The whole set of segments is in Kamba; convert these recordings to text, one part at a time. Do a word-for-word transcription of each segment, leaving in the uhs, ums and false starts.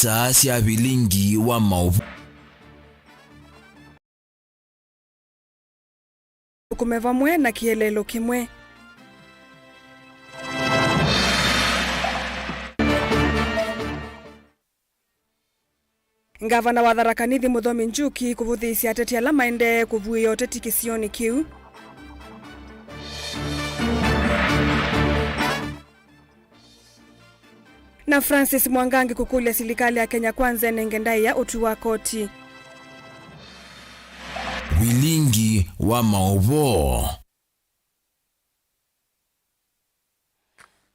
Taa sya vilingi wa maũvoo. Tũkũme vamwe na kĩeleelo kĩmwe. Ngavana wa Tharaka Nithi Muthomi Njuki kũvũthĩĩsya ateti ala maendee kũvuĩĩa ũteti kĩsionĩ kĩu. Na Francis Mwangangi kũkũlya silikalĩ ya Kenya Kwanza ĩnenge ndaĩa ũtwi wa koti. Vilingi wa maũvoo.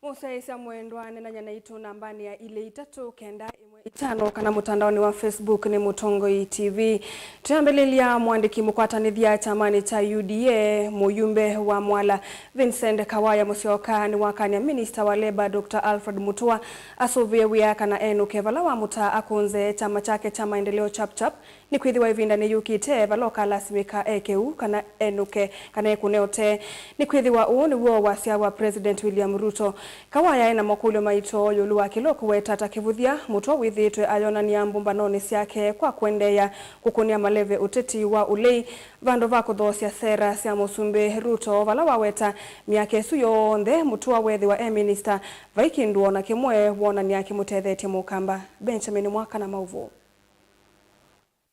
Mũsyaĩĩsya mwendwa, nenany'a naitũ nambanĩ ya ilĩ itatũ kenda ĩmwe itano kana mũtandaonĩ wa Facebook nĩ Mũtongoi T V. Twĩambĩlĩlya, mũandĩki mũkwatanĩthya kyamanĩ kya U D A, mũyumbe wa Mwala, Vincent Kawaya Musyoka, nĩwakany'a minista wa Labour, Doctor Alfred Mutua, asũvĩe wĩa kana enũke vala wamũtaa akũnze kyama kyake kya Maendeleo Chap Chap, nĩkwĩthĩwa ĩvinda nĩyũkĩte vala ũkalasimĩka eke ũu kana enũke kana ekũne ũtee. Nĩkwĩthĩwa ũũ nĩw'o wasya wa President William Ruto. Kawaya ena makũlyo maito ĩũlũ wa kĩla ũkũweta ta kĩvũthya Mutua wĩthĩĩtwe ayonany'a mbũmbanonĩ syake kwa kũendeea kũkũnĩa maleve ũteti wa ũlei, vandũ va kũthoosya sera sya Mũsumbĩ Ruto, vala waweta myaka ĩsu yonthe Mutua weethĩwa e minista, vai kĩndũ o na kĩmwe woonany'a kĩmũtethetye Mũkamba. Benjamin Mwaka na maũvoo.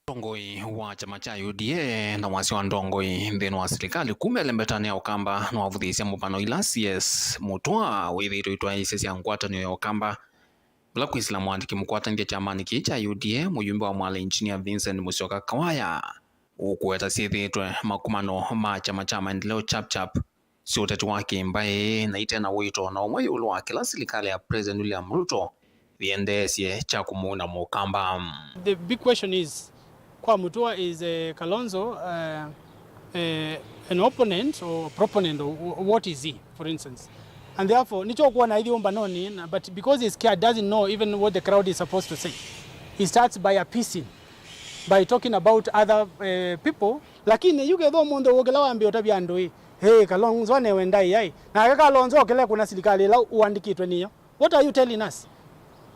Mũtongoi wa kyama kya U D A na wasya wa ndongoi nthĩnĩ wa silikalĩ kuma ĩlembetanĩ ya Ũkamba nĩwavũthĩĩsye mbũmbano ila C S Mutua wĩthĩĩtwe itwaĩĩsye sya ngwatanĩo ya Ũkamba. Vala kwĩsĩla mũandĩki mũkwatanĩthya kyamanĩ kĩĩ kya U D A, mũyumbe wa Mwala Engineer Vincent Musyoka Kawaya ũkũweta syĩthĩĩtwe makomano ma kyama kya Maendeleo Chap Chap sya ũteti wa kĩmbaĩ na ite na wĩto na ũmwe ĩũlũ wa kĩla silikalĩ ya President William Ruto yĩendeesye kya kũmũuna Mũkamba. The big question is, kwa Mutua, is, eh, Kalonzo, eh, eh, an opponent or proponent, or wh-, what is he, for instance? And therefore, nĩkyo ũkwona aithi ũmbanonĩ, na, but because he's scared, doesn't know even what the crowd is supposed to say, he starts by appeasing, by talking about other, eh, people. Lakini yu kethwa ũmũnthĩ ũkĩla wambĩĩa ũtavya andũ ĩ, "Ĩ, Kalonzo anewe ndaĩa ĩ." Nake Kalonzo okĩla ekũna silikalĩ ĩla ũandĩkĩtwe nĩyo. What are you telling us?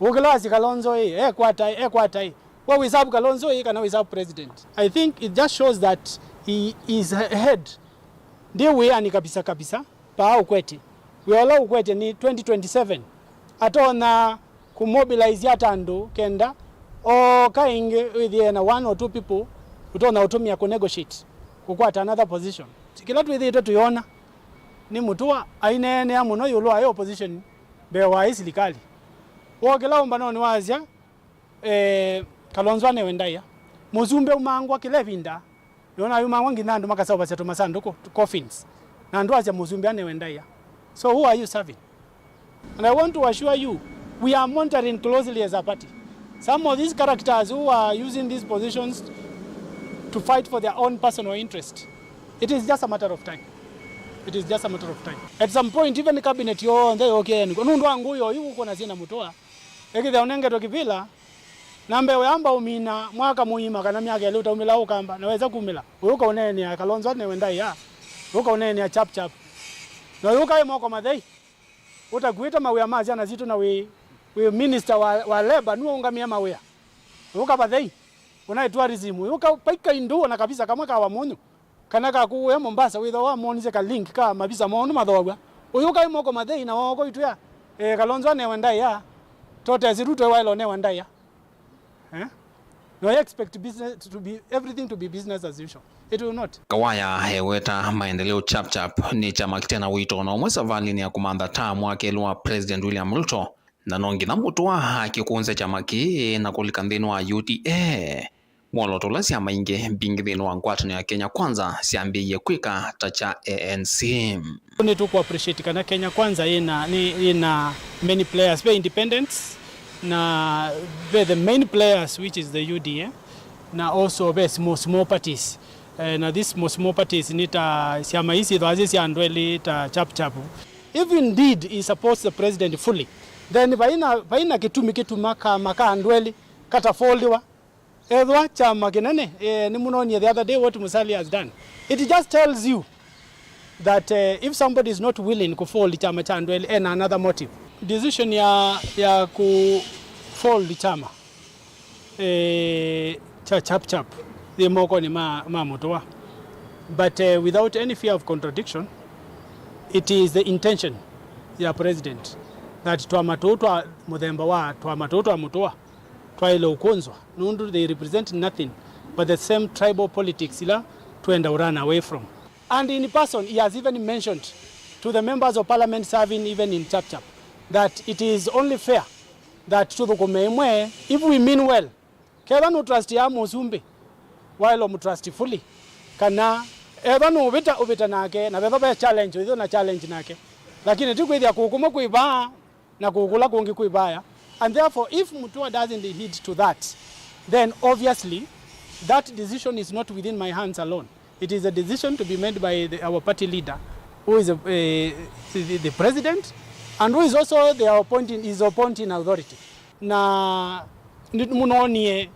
Ũkĩla wasya Kalonzo ĩ, ekwata ĩ, ekwata ĩ. We wĩ serve Kalonzo ĩ, kana wĩ serve president? I think it just shows that he is ahead. Ndĩ wĩanĩ kabisa kabisa. Paa ũkwetye. Wĩa ũla ũkwetye nĩ twenty twenty-seven. Atonya kũmobilize ata andũ kenda ooka ĩngĩ wĩthĩe na one or two people ũtonya ũtũmĩa kũnegotiate kũkwata another position. Kĩla twĩthĩĩtwe tũyona nĩ Mutua aineenea mũno ĩũlũ wa ĩ opposition mbee wa ĩ silikalĩ. Wokĩla ũmbanonĩ wasya, eh, Kalonzo anewe ndaĩa. Mũsumbĩ umangwa kĩla ĩvinda. Nĩwona yumangwa nginya andũ makaseũvasya tũmasandũkũ, coffins. Na andũ asya mũsumbĩ anewe ndaĩa. So who are you serving? And I want to assure you, we are monitoring closely as a party. Some of these characters who are using these positions to fight for their own personal interest, it is just a matter of time. It is just a matter of time. At some point, even cabinet yonthe yoke yenũkwa. Nũndũ wa ngũĩ oyu ũkwona syĩna Mutua. Ĩkĩthĩa ũnengetwe kĩvĩla, na mbee ũyamba ũmina mwaka mũima kana myaka ĩlĩ ũtaumĩla Ũkamba, na wesa kumĩla, ũyũka ũneenea Kalonzo anewe ndaĩa, ũyũka ũneenea Chap Chap. Na ũyũka wĩ moko mathei, ũtakuĩte mawĩa ma syana sitũ na wĩ, wĩ minister wa, wa labor, nũũngamĩe mawĩa. Ũyũka vathei, ũnaĩ tourism, ũyũka paika indũ ona kabisa kamwe ka Wamunyu. Kana kakũũe Mombasa, wĩthwa wamonisye ka link ka mavisa moo nũmathooaw'a. Ũyũ kaĩ moko mathei na woko itwĩa, eh, Kalonzo anewe ndaĩa, totesi Ruto waĩle ũnewa ndaĩa. Eh? No expect business to be, everything to be business as usual. It will not. Kawaya eweta Maendeleo Chap Chap nĩ kyama kĩte na wĩto na ũmwe savalĩnĩ ya kũmantha taa mwakeli wa President William Ruto. Na no nginya Mutua akĩkũnze kyama kĩĩ na kũlika nthĩnĩ wa U D A, mwolooto ũla syama ingĩ mbingĩ nthĩnĩ wa ngwatanĩo ya Kenya Kwanza syambĩĩie kwĩka ta kya A N C. Nĩtũkũ appreciate kana Kenya Kwanza ĩna, nĩ, ĩna many players, ve independents, na ve the main players, which is the U D A, na also ve small, small parties. Eh, na these small, small parties nĩ ta syama ii syĩthwa syĩ sya andũ elĩ ta Chap Chap. If indeed he supports the president fully, then vaina, vaina kĩtumi kĩtuma kama ka andũ elĩ katafoldiwa. Ethwa kyama kĩnene, eh, nĩmũnonie the other day what Musalia has done. It just tells you that, eh, if somebody is not willing kũfold kyama kya andũ elĩ, ena another motive. Decision ya, ya kũfold kyama eh, kya Chap Chap yĩ mokonĩ ma, ma Mũtũa. But, eh, without any fear of contradiction, it is the intention ya president that twama tũũ twa mũthemba wa twama tũũ twa Mũtũa twaĩle ũkũnzwa, nũndũ they represent nothing but the same tribal politics ila twenda run away from. And in person, he has even mentioned to the members of parliament serving even in Chap Chap that it is only fair that tũthũkũme ĩmwe, if we mean well. Ketha nũtrustiaa mũsumbĩ, waĩle ũmũtrusti fully, kana etha nũvĩta, ũvĩte nake, na vetha ve challenge, ũithĩwe na challenge nake. Lakini ti kwĩthĩa kũũ kũmwe kwĩ vaa na kũũ kũla kũngĩ kwĩ vaya. And therefore, if Mutua doesn't heed to that, then obviously that decision is not within my hands alone. It is a decision to be made by the, our party leader, who is a, eh, the, the president, and who is also the appointing, is appointing authority. Na nĩ-, mũno nie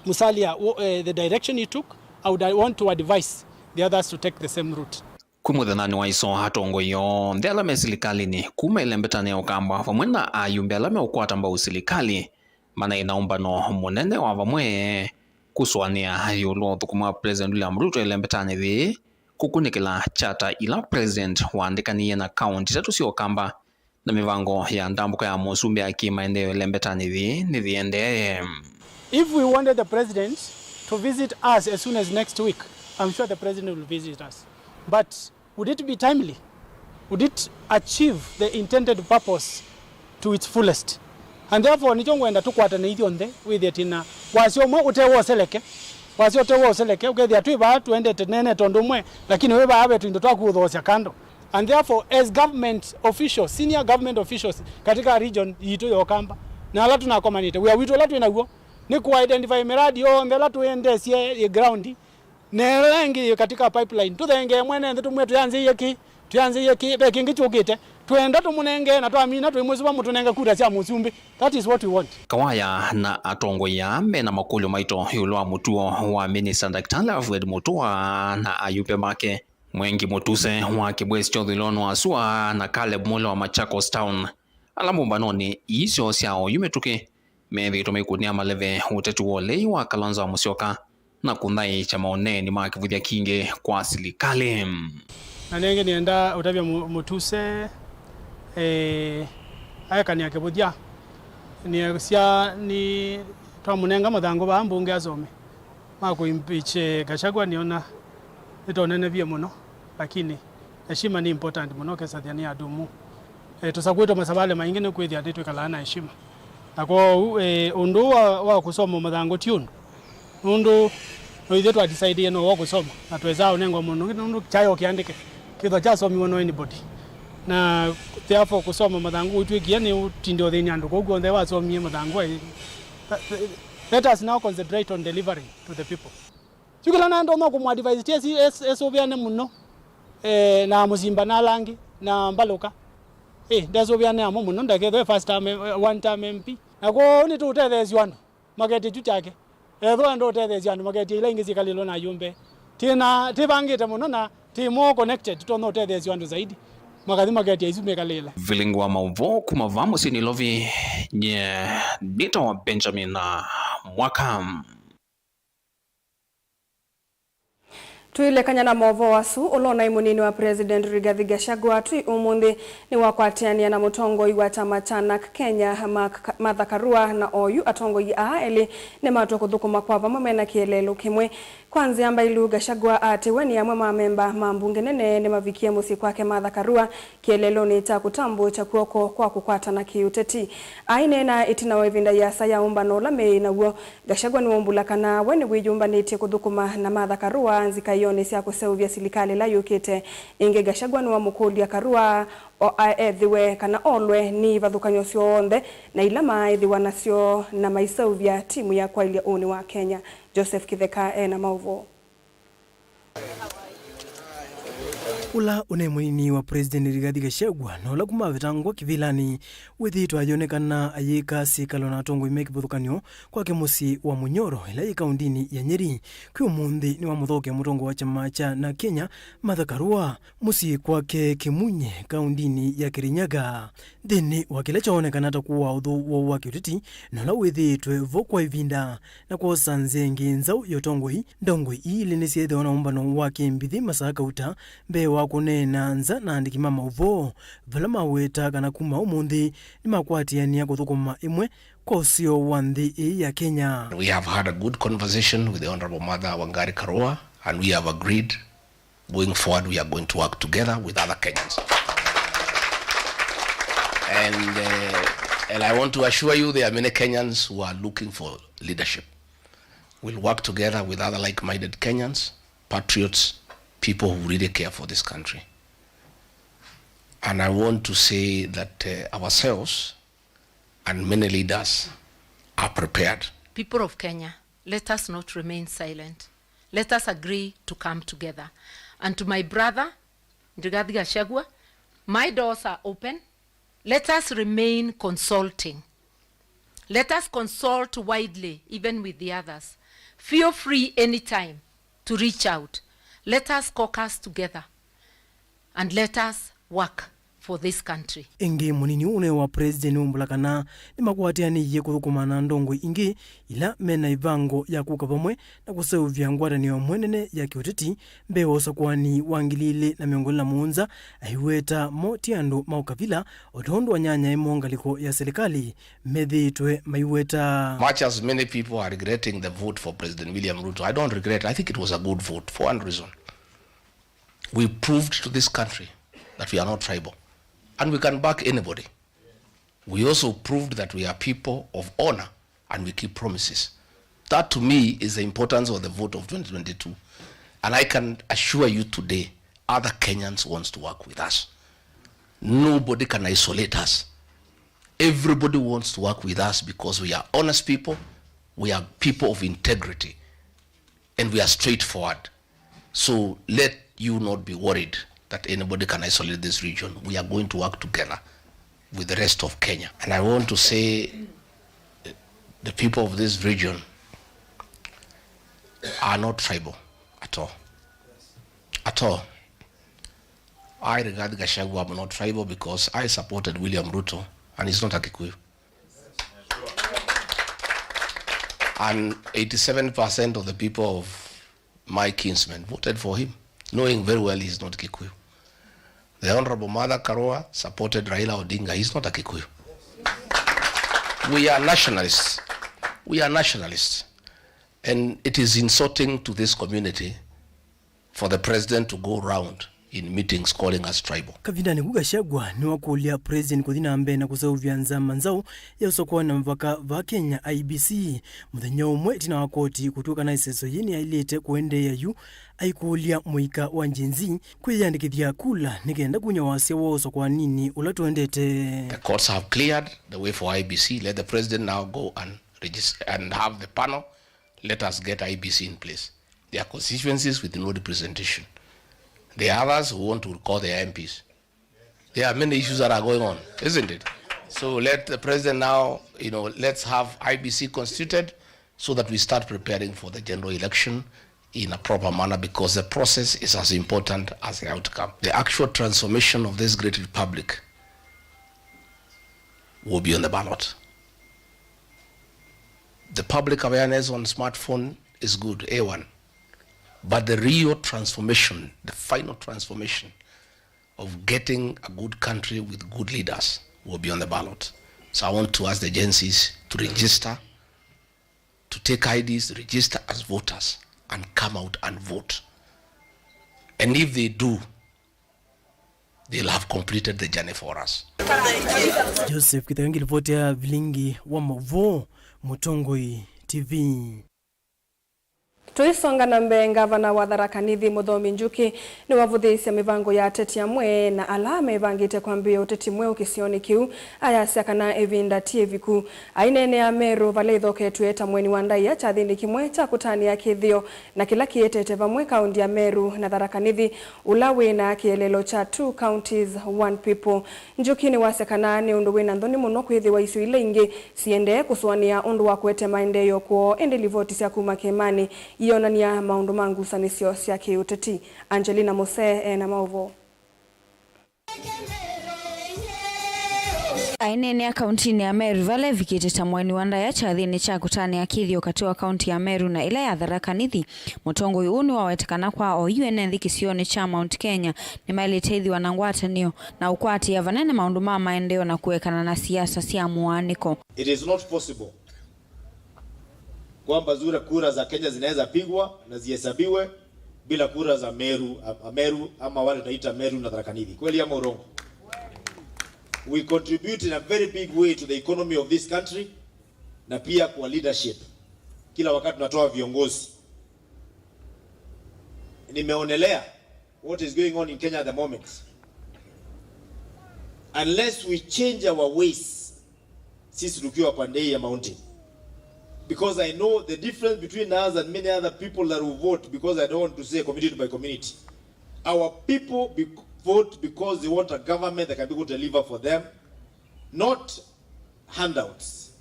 Musalia, wo-, eh, the direction he took, I would, I want to advise the others to take the same route. Kwĩ mũthenyanĩ wa iso, atongoi onthe ala me silikalĩnĩ kuma ĩlembetanĩ ya Ũkamba vamwe na ayumbe ala meũkwata mbau silikalĩ manaĩ na ũmbano mũnene wa vamwe kũsũanĩa ĩũlũ wa ũthũkũmi wa President William Ruto ĩlembetanĩ yĩĩ, kũkunĩkĩla kyata ila President waandĩkanĩie na kaũnti itatũ sya Ũkamba na mĩvango ya ndambũka ya mũsumbĩ ya kĩmaendeeo ĩlembetanĩ yĩĩ nĩyĩendee. If we wanted the president to visit us as soon as next week, I'm sure the president will visit us. But would it be timely? Would it achieve the intended purpose to its fullest? And therefore, nĩkyo ngwenda tũkwatane ithyonthe, wĩthĩe tĩna wasya ũmwe ũte wa ũseleke, wasya ũte wa ũseleke, ũkethĩa twĩ vaa tũendete nene tondũ ũmwe, lakini wĩ vaa ve tũindo twaku ũthoosya kando. And therefore, as government officials, senior government officials katika region yitũ ya Ũkamba, na ala tũnakomanĩte, wĩa witũ ũla twĩ naw'o nĩ kũ identify miradi yonthe ĩla tũendesye yĩ ground, na ĩla ĩngĩ yĩ katika pipeline. Tũthengee mwene nthĩ tũmwĩe tũyanzĩie kĩ, tũyanzĩie kĩ, ve kĩngĩ kyũkĩte. Twenda tũmũnengee, na twamina twĩmwĩsũva mũtũnenge kura sya mũsumbĩ. That is what we want. Kawaya na atongoi aa mena makũlyo maito ĩũlũ wa mũtuo wa Minista Daktari Alfred Mutua na ayumbe make. Mwengi Mũtuse wa Kĩbwesi kya ũthũĩlonĩ wa sua na Caleb Mule wa Machakos Town, ala mbũmbanonĩ ii syoo sya oyu mĩtũkĩ, methĩĩtwe maikũnĩa maleve ũteti wa ũlei wa Kalonzo Musyoka na kũthaĩĩkya maũneeni ma kĩvũthya kingĩ kwa silikalĩ. Na nengĩ nĩenda ũtavya Mu-, Mũtuse, eh, aekania kĩvũthya. Nĩasya nĩ twamũnenga mũthangũ vaa mbunge asome ma kũimpeach, eh, Gachagua, nĩona nĩtonenevie mũno, lakini heshima nĩ important mũno, ũkesasya nĩ adumu. Eh, tũsakwĩtwe masavalĩ maingĩ nĩ kwĩthĩa nĩtwĩkalaa na heshima. Na kwoou, eh, ũndũ ũũ wa, wa kũsoma mũthangũ ti ũndũ, nũndũ no ithyĩ twa decide no wa kũsoma, na twĩsaa ũnengwa mũndũ ũngĩ, nũndũ kyaĩ o kĩandĩke, kĩthwa kyasomiwe no anybody. Na therefore kũsoma mũthangũ ũtw'ĩkie nĩ ũtindi ũthĩny'a andũ, kwoou onthe wasomie mũthangũ, eh, let us now concentrate on delivering to the people. Yu kĩla naenda ũno kũmũadvise ti esi-, es-, esũvĩane mũno, eh, na Mũsimba na ala angĩ, na Mbalũka. Eh, ndesũvĩane amo mũno, ndakethwe first term, eh, one term M P. Na kwoou nĩtũũtetheesya andũ maketye kyu kyake. Ethĩwa enda ũtetheesya andũ maketye ila ingĩ syĩkalĩlwe na ayũmbe. Tĩna, tĩvangĩte mũno na tĩ more connected, tũtonya ũtetheesya andũ zaidi. Makathi maketye isu mĩkalĩle. Vilingi wa maũvoo kuma vaa mũsyĩ Nairobi, nye nĩtawa Benjamin Mwaka. Tũilekany'a na maũvoo asu, ũla ũnaĩ mũnini wa President Rigathi Gachagua twi ũmũnthĩ nĩwakwatĩanĩa na mũtongoi wa kyama kya NARC Kenya, Mark Ka-, Martha Karua, na oyu atongoi aa elĩ nĩmatw'a kũthũkũma kwa vamwe mena kĩeleelo kĩmwe. Kwa nzĩa mbailu, Gachagua aatĩwe nĩ amwe ma amemba ma mbunge nene nĩmavikie mũsyĩ kwake Martha Karua kĩeleelonĩ kya kũtambũũkya kw'oko kwa kũkwatana kĩ-ũteti. Aineena ĩtina wa ĩvinda yĩasa ya ũmbano ũla meĩ naw'o, Gachagua nĩwaumbũla kana we nĩwĩyũmbanĩtye kũthũkũma na Martha Karua nzikaĩonĩ sya kũseũvya silikalĩ ĩla yũkĩte. Ĩngĩ, Gachagua nĩwamũkũlya Karua o-, a-, ethĩwe kana olwe nĩ ivathũkany'o syonthe na ila maaĩthĩwa nasyo na maiseũvya timu ya kwaĩlya ũnĩ wa Kenya. Joseph Kĩtheka e na maũvoo. Ũla ũnaĩ mũnini wa President Rigathi Gachagua na ũla kuma avetangwa kĩvĩlanĩ wĩthĩĩtwe ayonekana ayĩka syĩkalo na atongoi me kĩvathũkany'o kwake mũsyĩ wa Munyoro, ĩla yĩ kaũndinĩ ya Nyeri. Kwĩ ũmũnthĩ nĩwamũthookea mũtongoi wa kyama kya NARC Kenya, Martha Karua, mũsyĩ kwake Kĩmunye, kaũndinĩ ya Kirinyaga. Nthĩnĩ wa kĩla kyaonekana ta kũaa ũthũ woo wa kĩũteti na ũla wĩthĩĩtwe vo kwa ĩvinda, na kwosa nzĩa ĩngĩ nzaũ ya ũtongoi, ndongoi ii ilĩ nĩsyeethĩwa na ũmbano wa kĩmbithĩ masaa kauta mbee wa kũneena nza na aandĩki ma maũvoo, vala maweta kana kuma ũmũnthĩ nĩmakwatĩanĩa kũthũkũma ĩmwe kwa ũseo wa nthĩ ĩĩ ya Kenya. We have had a good conversation with the Honorable Martha Wangari Karua, and we have agreed going forward, we are going to work together with other Kenyans. And, uh, and I want to assure you, there are many Kenyans who are looking for leadership. We'll work together with other like-minded Kenyans, patriots, people who really care for this country. And I want to say that, uh, ourselves and many leaders are prepared. People of Kenya, let us not remain silent. Let us agree to come together. And to my brother, Rigathi Gachagua, my doors are open. Let us remain consulting. Let us consult widely, even with the others. Feel free anytime to reach out. Let us caucus together. And let us work for this country. Ĩngĩ, mũnini ũũ ũnaĩ wa President nĩwaumbũla kana nĩmakwatĩanĩie kũthũkũma na ndongoi ingĩ ila mena ĩvango ya kũka vamwe na kũseũvya ngwatanĩo ĩmwe nene ya kĩũteti mbee wa ũsakũani wa ngili ilĩ na mĩongo ĩlĩ na mũonza, aiweta mo ti andũ ma ũkavila, o ta ũndũ anyanyae mo ngalĩko ya silikalĩ methĩĩtwe maiweta. Much as many people are regretting the vote for President William Ruto, I don't regret. I think it was a good vote for one reason. We proved to this country that we are not tribal and we can back anybody. We also proved that we are people of honor and we keep promises. That to me is the importance of the vote of twenty twenty-two. And I can assure you today, other Kenyans wants to work with us. Nobody can isolate us. Everybody wants to work with us because we are honest people, we are people of integrity, and we are straightforward. So let you not be worried that anybody can isolate this region. We are going to work together with the rest of Kenya. And I want to say, eh, the people of this region are not tribal at all. At all. I, Rigathi Gachagua, am not tribal because I supported William Ruto and he's not a Kikuyu. And eighty-seven percent of the people of my kinsmen voted for him, knowing very well he's not Kikuyu. The Honorable Martha Karua supported Raila Odinga. He's not a Kikuyu. We are nationalists. We are nationalists. And it is insulting to this community for the president to go round in meetings calling us tribal. Kavindanĩ kau, Gachagua nĩwakũlya president kũthi na mbee na kũseũvya nzama nzaũ ya ũsakũani na mavaka vaa Kenya, I E B C. Mũthenya ũmwe ĩtina wa koti kũtw'a kana ĩseso yĩĩ nĩyaĩlĩte kũendeea yu, aikũlya mũika wa Gen Z kwĩyĩandĩkĩthya kula nĩ kenda kumya wasya wa ũsakũaninĩ ũla tũendete. The courts have cleared the way for I E B C. Let the president now go and regis-, and have the panel. Let us get I E B C in place. There are constituencies with no representation. There are others who want to call their M Ps. There are many issues that are going on, isn't it? So let the president now, you know, let's have I E B C constituted so that we start preparing for the general election in a proper manner, because the process is as important as the outcome. The actual transformation of this great republic will be on the ballot. The public awareness on smartphone is good, A one. But the real transformation, the final transformation of getting a good country with good leaders will be on the ballot. So I want to ask the Gen Zs to register, to take I Ds, register as voters, and come out and vote. And if they do, they'll have completed the journey for us. Joseph Kithangi, ripoti ya Vilingi wa Mauvoo, Mũtongoi T V. Tũisonga na mbee, ngavana wa Tharaka Nithi Mũthomi Njuki nĩwavũthĩĩsye mĩvango ya ateti amwe na ala mevangĩte kwambĩĩa ũteti mweũ kĩsionĩ kĩu, ayasya kana ĩvinda ti ĩviku. Aineenea Meru vala ĩthoketw'e ta mũeni wa ndaĩa kyathĩnĩ kĩmwe kya kũtanĩa kĩthĩo na kĩla kĩetete vamwe kaũndi ya Meru na Tharaka Nithi, ũla wĩ na kĩeleelo kya Two Counties, One People. Njuki nĩwasya kana nĩ ũndũ wĩ na nthoni mũno kwĩthĩwa isio ila ingĩ siendee kũsũanĩa ũndũ wa kũete maendeeo kwoo, ĩndĩ livoti sya kuma kĩĩmanĩ iyonany'a maũndũ ma ngusanĩsyo sya kĩũteti. Angelina Mose e na maũvoo. Aineenea kauntinĩ ya Meru vala evikĩte ta mũeni wa ndaĩa kyathĩnĩ kya kũtanĩa kĩthĩo katĩ wa kaunti ya Meru na ĩla ya Tharaka Nithi, mũtongoi ũũ nĩwaweta kana kwa oyu ene nthĩ kĩsionĩ kya Mount Kenya nĩmaĩlĩte ĩthĩwa na ngwatanĩo na ũkwatĩĩa vanene maũndũ ma maendeeo na kũekana na siasa sya mũaanĩko. It is not possible kwamba zura kura za Kenya zinaweza pigwa na zihesabiwe bila kura za Meru, Ameru ama wale tunaita Meru na Tharaka Nithi. Kweli ama urongo? We contribute in a very big way to the economy of this country na pia kwa leadership. Kila wakati tunatoa viongozi. Nimeonelea what is going on in Kenya at the moment. Unless we change our ways, sisi tukiwa pande hii ya mountain. Because I know the difference between us and many other people that will vote, because I don't want to say community by community. Our people be, vote because they want a government that can be able to deliver for them, not handouts,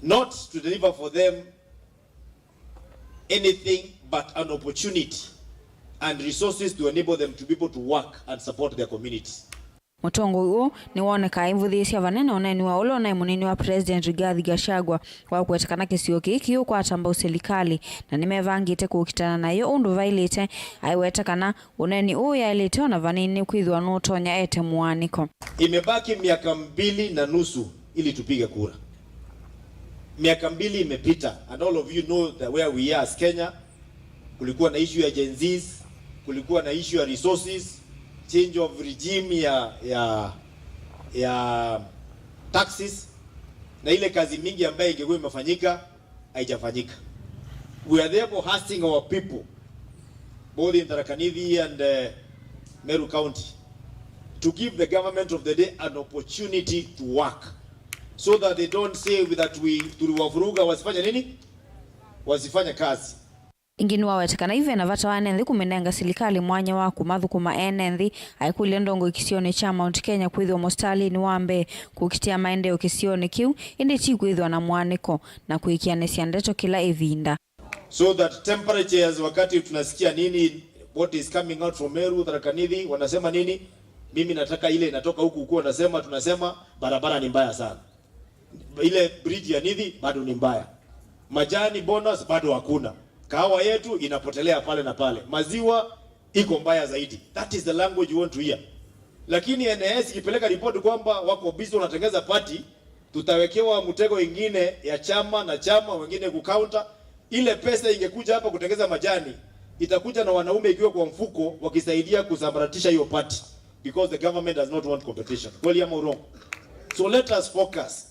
not to deliver for them anything but an opportunity and resources to enable them to be able to work and support their communities. Mũtongoi ũũ nĩwonekaa aivũthĩĩsya vanene ũneeni wa ũla ũnaĩ mũnini wa President Rigathi Gachagua wa kũweta kana kĩsio kĩĩ kĩũkwata mbau silikalĩ, na nĩmevangĩte kũkitana nayo ũndũ vaĩlĩte. Aiweta kana ũneeni ũũ yaĩlĩte ona vanini kwĩthĩwa nũtonya ete mũaanĩko. Imebaki miaka mbili na nusu ili tupige kura. Miaka mbili imepita, and all of you know that where we are as Kenya, kulikuwa na issue ya Gen Zs, kulikuwa na issue ya resources, change of regime ya, ya, ya taxes, na ile kazi mingi ambayo ingekuwa imefanyika haijafanyika. We are therefore asking our people, both in Tharaka Nithi and, uh, Meru County, to give the government of the day an opportunity to work, so that they don't say that we, tuliwavuruga, wasifanye nini? Wasifanye kazi. Ĩngĩ nĩwaweta kana yu ve na vata wa ene nthĩ kũmĩnenga silikalĩ mwanya wa kũmathũkũma ene nthĩ. Aikũlya ndongoi kĩsionĩ kya Mount Kenya kwĩthĩwa mũsitalĩnĩ wa mbee kũkitĩa maendeeo kĩsionĩ kĩu, ĩndĩ ti kwĩthĩwa na mũaanĩko na kũĩkĩanĩsya ndeto kĩla ĩvinda. So that temperatures, wakati tunasikia nini, what is coming out from Meru, Tharaka Nithi, wanasema nini? Mimi nataka ile inatoka huku, huku wanasema, tunasema barabara ni mbaya sana. Ile bridge ya Nithi bado ni mbaya. Majani bonus bado hakuna. Kahawa yetu inapotelea pale na pale. Maziwa iko mbaya zaidi. That is the language you want to hear. Lakini N I S ikipeleka ripoti kwamba wako busy wanatengeza party, tutawekewa mtego ingine ya chama na chama, wengine kucounter. Ile pesa ingekuja hapa kutengeza majani, itakuja na wanaume ikiwa kwa mfuko wakisaidia kusambaratisha hiyo party, because the government does not want competition. Kweli ama urongo? So let us focus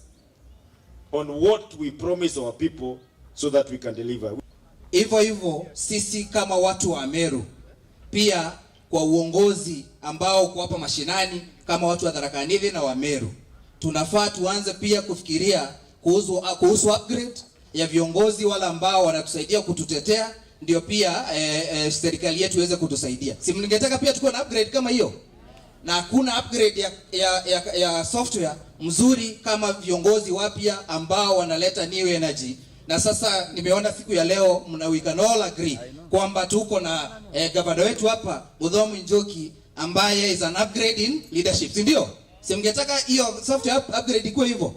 on what we promise our people so that we can deliver. Hivyo hivyo, sisi kama watu wa Meru, pia kwa uongozi ambao uko hapa mashinani, kama watu wa Tharaka Nithi na wa Meru, tunafaa tuanze pia kufikiria kuhusu, kuhusu upgrade ya viongozi wale ambao wanatusaidia kututetea, ndio pia, eh, eh, serikali yetu iweze kutusaidia. Si mngetaka pia tukuwe na upgrade kama hiyo? Na hakuna upgrade ya, ya, ya, ya software mzuri kama viongozi wapya ambao wanaleta new energy. Na sasa nimeona siku ya leo mna, we can all agree kwamba tuko na, eh, gavana wetu hapa, Muthomi Njoki, ambaye is an upgrade in leadership, si ndio? Si mngetaka hiyo software up-, upgrade ikuwe hivyo?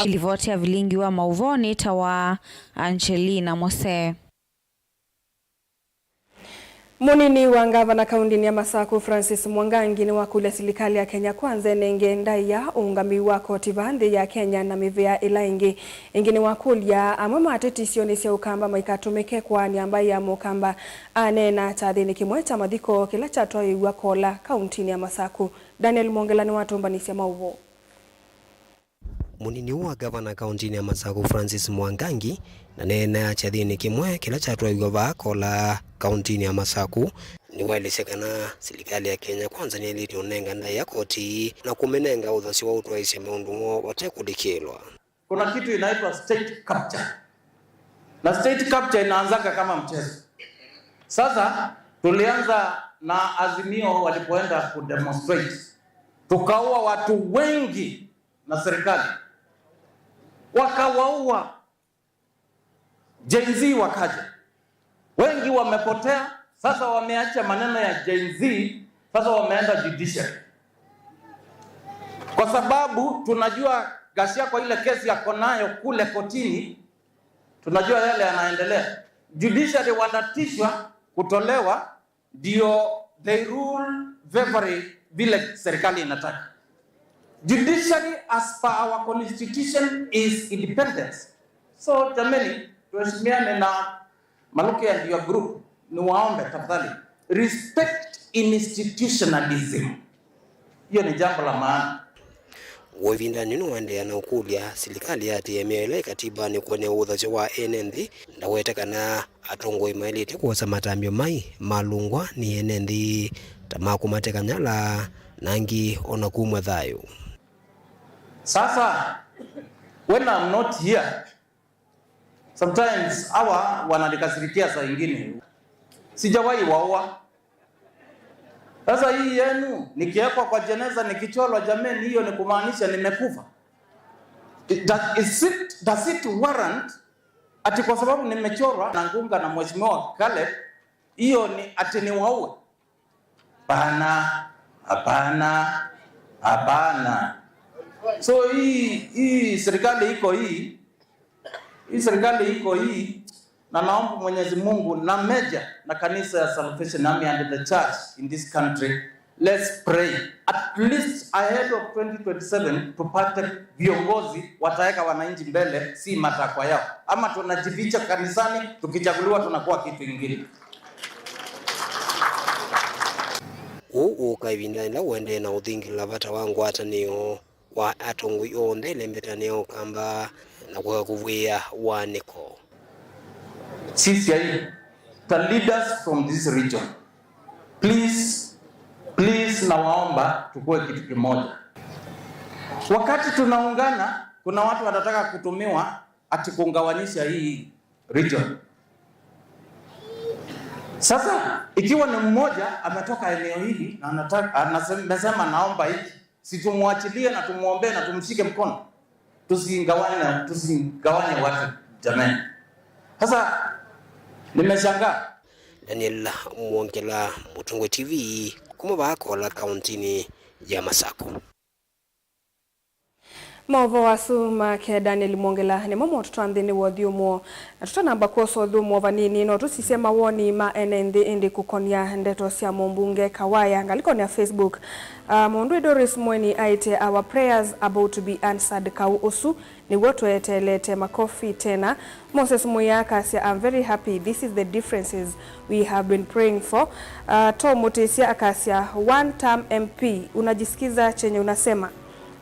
Livoti ya vilingi wa mauvoo nĩ ta wa Angelina Mose. Mũnini wa ngavana kaũndĩnĩ ya Masaku, Francis Mwangangi, nĩwakũlya silikalĩ ya Kenya Kwanza ĩnenge ndaĩa ũũngamĩi wa koti vaa nthĩ ya Kenya na mĩvĩa ĩla ĩngĩ. Ĩngĩ nĩwakũlya amwe ma ateti isionĩ sya Ũkamba maikatũmĩke kũaanĩa mbaĩ ya Mũkamba. Aneena kyathĩnĩ kĩmwe kya mathiko kĩla kyatwaĩĩw'a Kola, kaũntĩnĩ ya Masaku. Daniel Mwongela nĩwatũmbanĩsya maũvoo. Mũnini wa ngavana kaũntĩnĩ ya Masaku, Francis Mwangangi, na neenea kyathĩnĩ kĩmwe kĩla kyatwaiwe vaa Kola kaũntĩnĩ ya Masaku, nĩwaelesya kana silikalĩ ya Kenya Kwanza nĩyaĩlĩte ũnenga ndaĩa koti na kũmĩnenga ũthasyo wa ũtwaĩĩsya maũndũ moo vate kũlikĩlwa. Kuna kitu inaitwa state capture. Na state capture inaanzanga kama mchezo. Sasa tulianza na Azimio walipoenda kudemonstrate. Tukaua watu wengi na serikali. Wakawaua. Gen Z wakaja. Wengi wamepotea, sasa wameacha maneno ya Gen Z, sasa wameenda judiciary. Kwa sababu tunajua Gachagua ile kesi yako nayo kule kotini, tunajua yale yanaendelea. Judiciary wanatishwa kutolewa, ndio they rule favoring vile serikali inataka. Judiciary as per our constitution is independent. So jameni, tuheshimiane na Maluki and your group, niwaombe tafadhali, respect institutionalism. Hiyo ni jambo la maana. Wĩ ĩvindanĩ nĩwaendeea na ũkũlya silikalĩ yatĩĩe mĩao ĩla ĩ katibanĩ kũenea ũthasyo wa ene nthĩ. Ndawete kana atongoi maĩlĩte kwosa matambya mai malũngwa nĩ ene nthĩ, ta ma kũmateka nyala na angĩ o na kumw'a thayũ. Sasa, when I'm not here, sometimes hawa wananikasirikia saa ingine. Sijawahi waua. Sasa hii yenu, nikiwekwa kwa jeneza, nikicholwa, jameni, hiyo ni kumaanisha nimekufa? It, does, is it, does it warrant ati kwa sababu nimechorwa na Ngunga na Mheshimiwa Caleb, hiyo ni ati niwaue? Hapana, hapana, hapana. So hii, hii serikali iko hii, hii serikali iko hii, na naomba Mwenyezi Mungu na meja na kanisa ya Salvation Army and the church in this country, let's pray at least ahead of twenty twenty-seven, tupate viongozi wataweka wananchi mbele, si matakwa yao. Ama tunajificha kanisani, tukichaguliwa tunakuwa kitu ingine. Ũu ũũka ĩvindanĩ yĩla ũendee na ũthingĩlĩla vata wa ngwatanĩo wa atongoi onthe ĩlembetanĩ ya Ũkamba na kũka kũvw'ĩĩa wanĩko. Sisi ai, the leaders from this region, please, please, nawaomba tukue kitu kimoja. Wakati tunaungana, kuna watu wanataka kutumiwa ati kugawanyisha hii region. Sasa ikiwa ni mmoja ametoka eneo hili na anataka, anasema, amesema naomba hiki, si tumwachilie na tumwombee na tumshike mkono? Tusigawanye, tusigawanye watu jamani. Sasa nimeshangaa. Daniel Mwongela, Mũtongoi T V, kuma vaa Kola, kaũntĩnĩ ya Masaku. Maũvoo asu make Daniel Mwongela nĩmo motũtwa nthĩnĩ wa ũthyũmũo. Na tũtanamba kwosa ũthyũmũo vanini, no tũsisye mawoni ma ene nthĩ ĩndĩ kũkonia ndeto sya mũmbunge Kawaya ngalĩkonĩ ya Facebook. Ah, mũndũ Doris Mweni aĩtye, "Our prayers about to be answered kaũ ũsu." Nĩw'o tweteelete makofi tena. Moses Muya akasya, "I'm very happy. This is the differences we have been praying for." Uh, Tom Mutisya akasya, "One term M P, unajisikiza chenye unasema."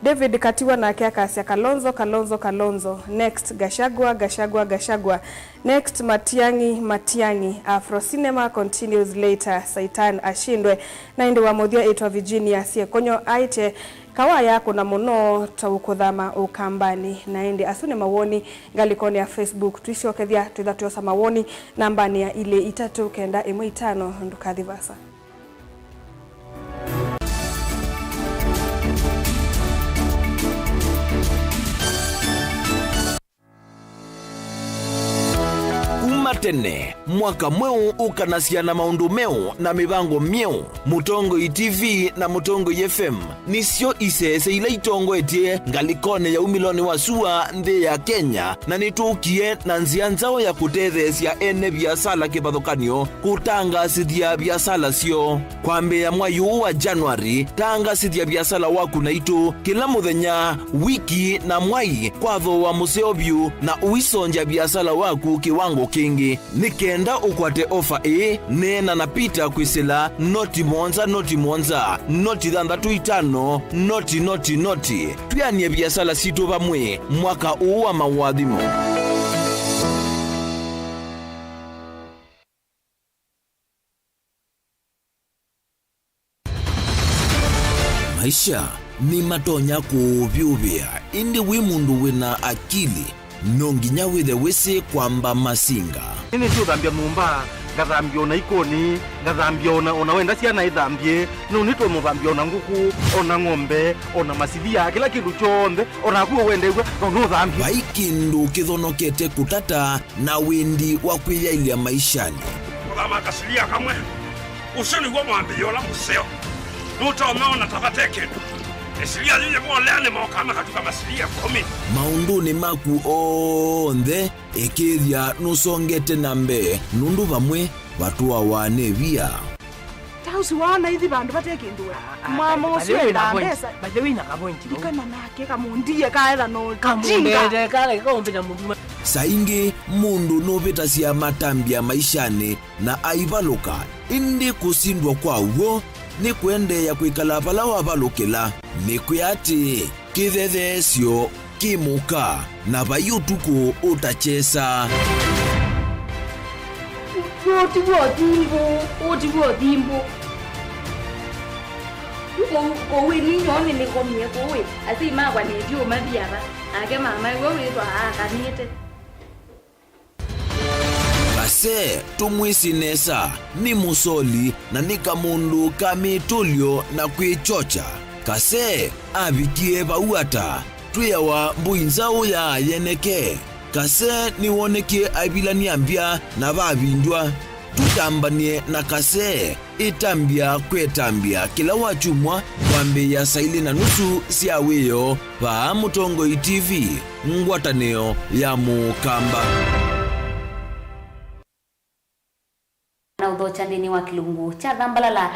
David Katiwa nake akasya, "Kalonzo, Kalonzo, Kalonzo. Next, Gachagua, Gachagua, Gachagua. Next, Matiang'i, Matiang'i. Afro cinema continues later. Saitan ashindwe." Na ĩndĩ wa mũthya ĩtwa Virginia Siekonyo aĩtye, "Kawaya kũna mũno ta ũkũthama Ũkambanĩ." Na ĩndĩ asu nĩ mawoni ngalĩkonĩ ya Facebook. Tũisyokethya twĩtha tũyosa mawoni nambanĩ ya ilĩ itatũ kenda ĩmwe itano. Ndũkathi vasa. Kuma tene, mwaka mweũ ũkanasya na maũndũ meũ na mĩvango myeũ. Mũtongoi T V na Mũtongoi F M nĩsyo isese ila itongoetye ngalĩkonĩ ya umĩlonĩ wa sua nthĩ ya Kenya, na nĩtũkie na nzĩa nzaũ ya kũtetheesya ene viasala kĩvathũkany'o kũtangaasĩthya viasala syoo. Kwambĩĩa mwai ũũ wa January, tangaasĩthya viasala waku naitũ kĩla mũthenya, wiki, na mwai kwa thooa mũseo vyũ, na ũisongya viasala waku kĩwango kĩngĩ. Nĩ kenda ũkwate ofa ĩĩ, neena na Peter kwĩsĩla noti mũonza, noti mũonza, noti thanthatũ itano, noti, noti, noti. Twĩanĩe viasala sitũ vamwe mwaka ũũ wa maũathimo. Maisha nĩmatonya kũũvyũvĩa, ĩndĩ wĩ mũndũ wĩna akili, no nginya wĩthe wĩsĩ kwamba masinga. Nĩnĩsĩ ũthambya nyũmba, ngathambya ona ikoni, ngathambya ona, ona wenda syana ithambye, no nĩtũmũthambya ona ngũkũ, ona ng'ombe, ona masivia, kĩla kĩndũ kyonthe, ona naku ũwendeew'a, no nũthambye. Vai kĩndũ kĩthonokete kũtata na wendi wa kwĩyaĩlya maishanĩ. Kũthama kasilia kamwe. Ũsu nĩw'o mwambĩĩo ũla mũseo. Nũtonya ona ta vate kĩndũ. Ĩsilia yĩĩ yĩmolea nĩmokaa makatuka masilia ĩkũmi. Maũndũnĩ maku onthe, ĩkĩĩthya nũsongete na mbee, nũndũ vamwe vatũawa nĩ via. Ta ũsu waona ithi vandũ vate kĩndũ we. Ah, ah, mwama by the ũsu way, endaa na point, mbesa. By the way, na ka point, no? Ikana nake kamũndie kaetha no kamũndete, kale, kaũmbĩta mũndũ. Saa ingĩ mũndũ nũvĩtasya matambya maishanĩ na aivalũka, ĩndĩ kũsindwa kwa w'o nĩ kũendeea kwĩkala vala wavalũkĩla. Nĩkwĩa atĩĩ, kĩthetheesyo kĩ mũka, na vai ũtukũ ũtakyesa. Ũũ ti w'o thimbũ, ũũ ti w'o thimbũ. Kũu, kũu ĩ ninyoo nĩnĩkomie kũu ĩ, asyai makwa nĩvyũma vyava, nake mama ĩwe wĩthwa aakanĩte. Kase, tũmwĩsĩ nesa, nĩ mũsoli na nĩ kamũndũ ka mĩtũlyo na kwĩkyokya. Kase avikie vau ata? Twĩawa mbũi nzaũ ya yeneke. Kase nĩwonekie aivilany'a mbya na vavindw'a. Tũtambany'e na Kase. Ĩtambya kwetambya kĩla wakyumwa kwambĩĩa saa ilĩ na nusu sya wĩoo vaa Mũtongoi T V, ngwatanĩo ya Mũkamba. Na ũthokya nthĩnĩ wa kĩlungu kya Thambalala.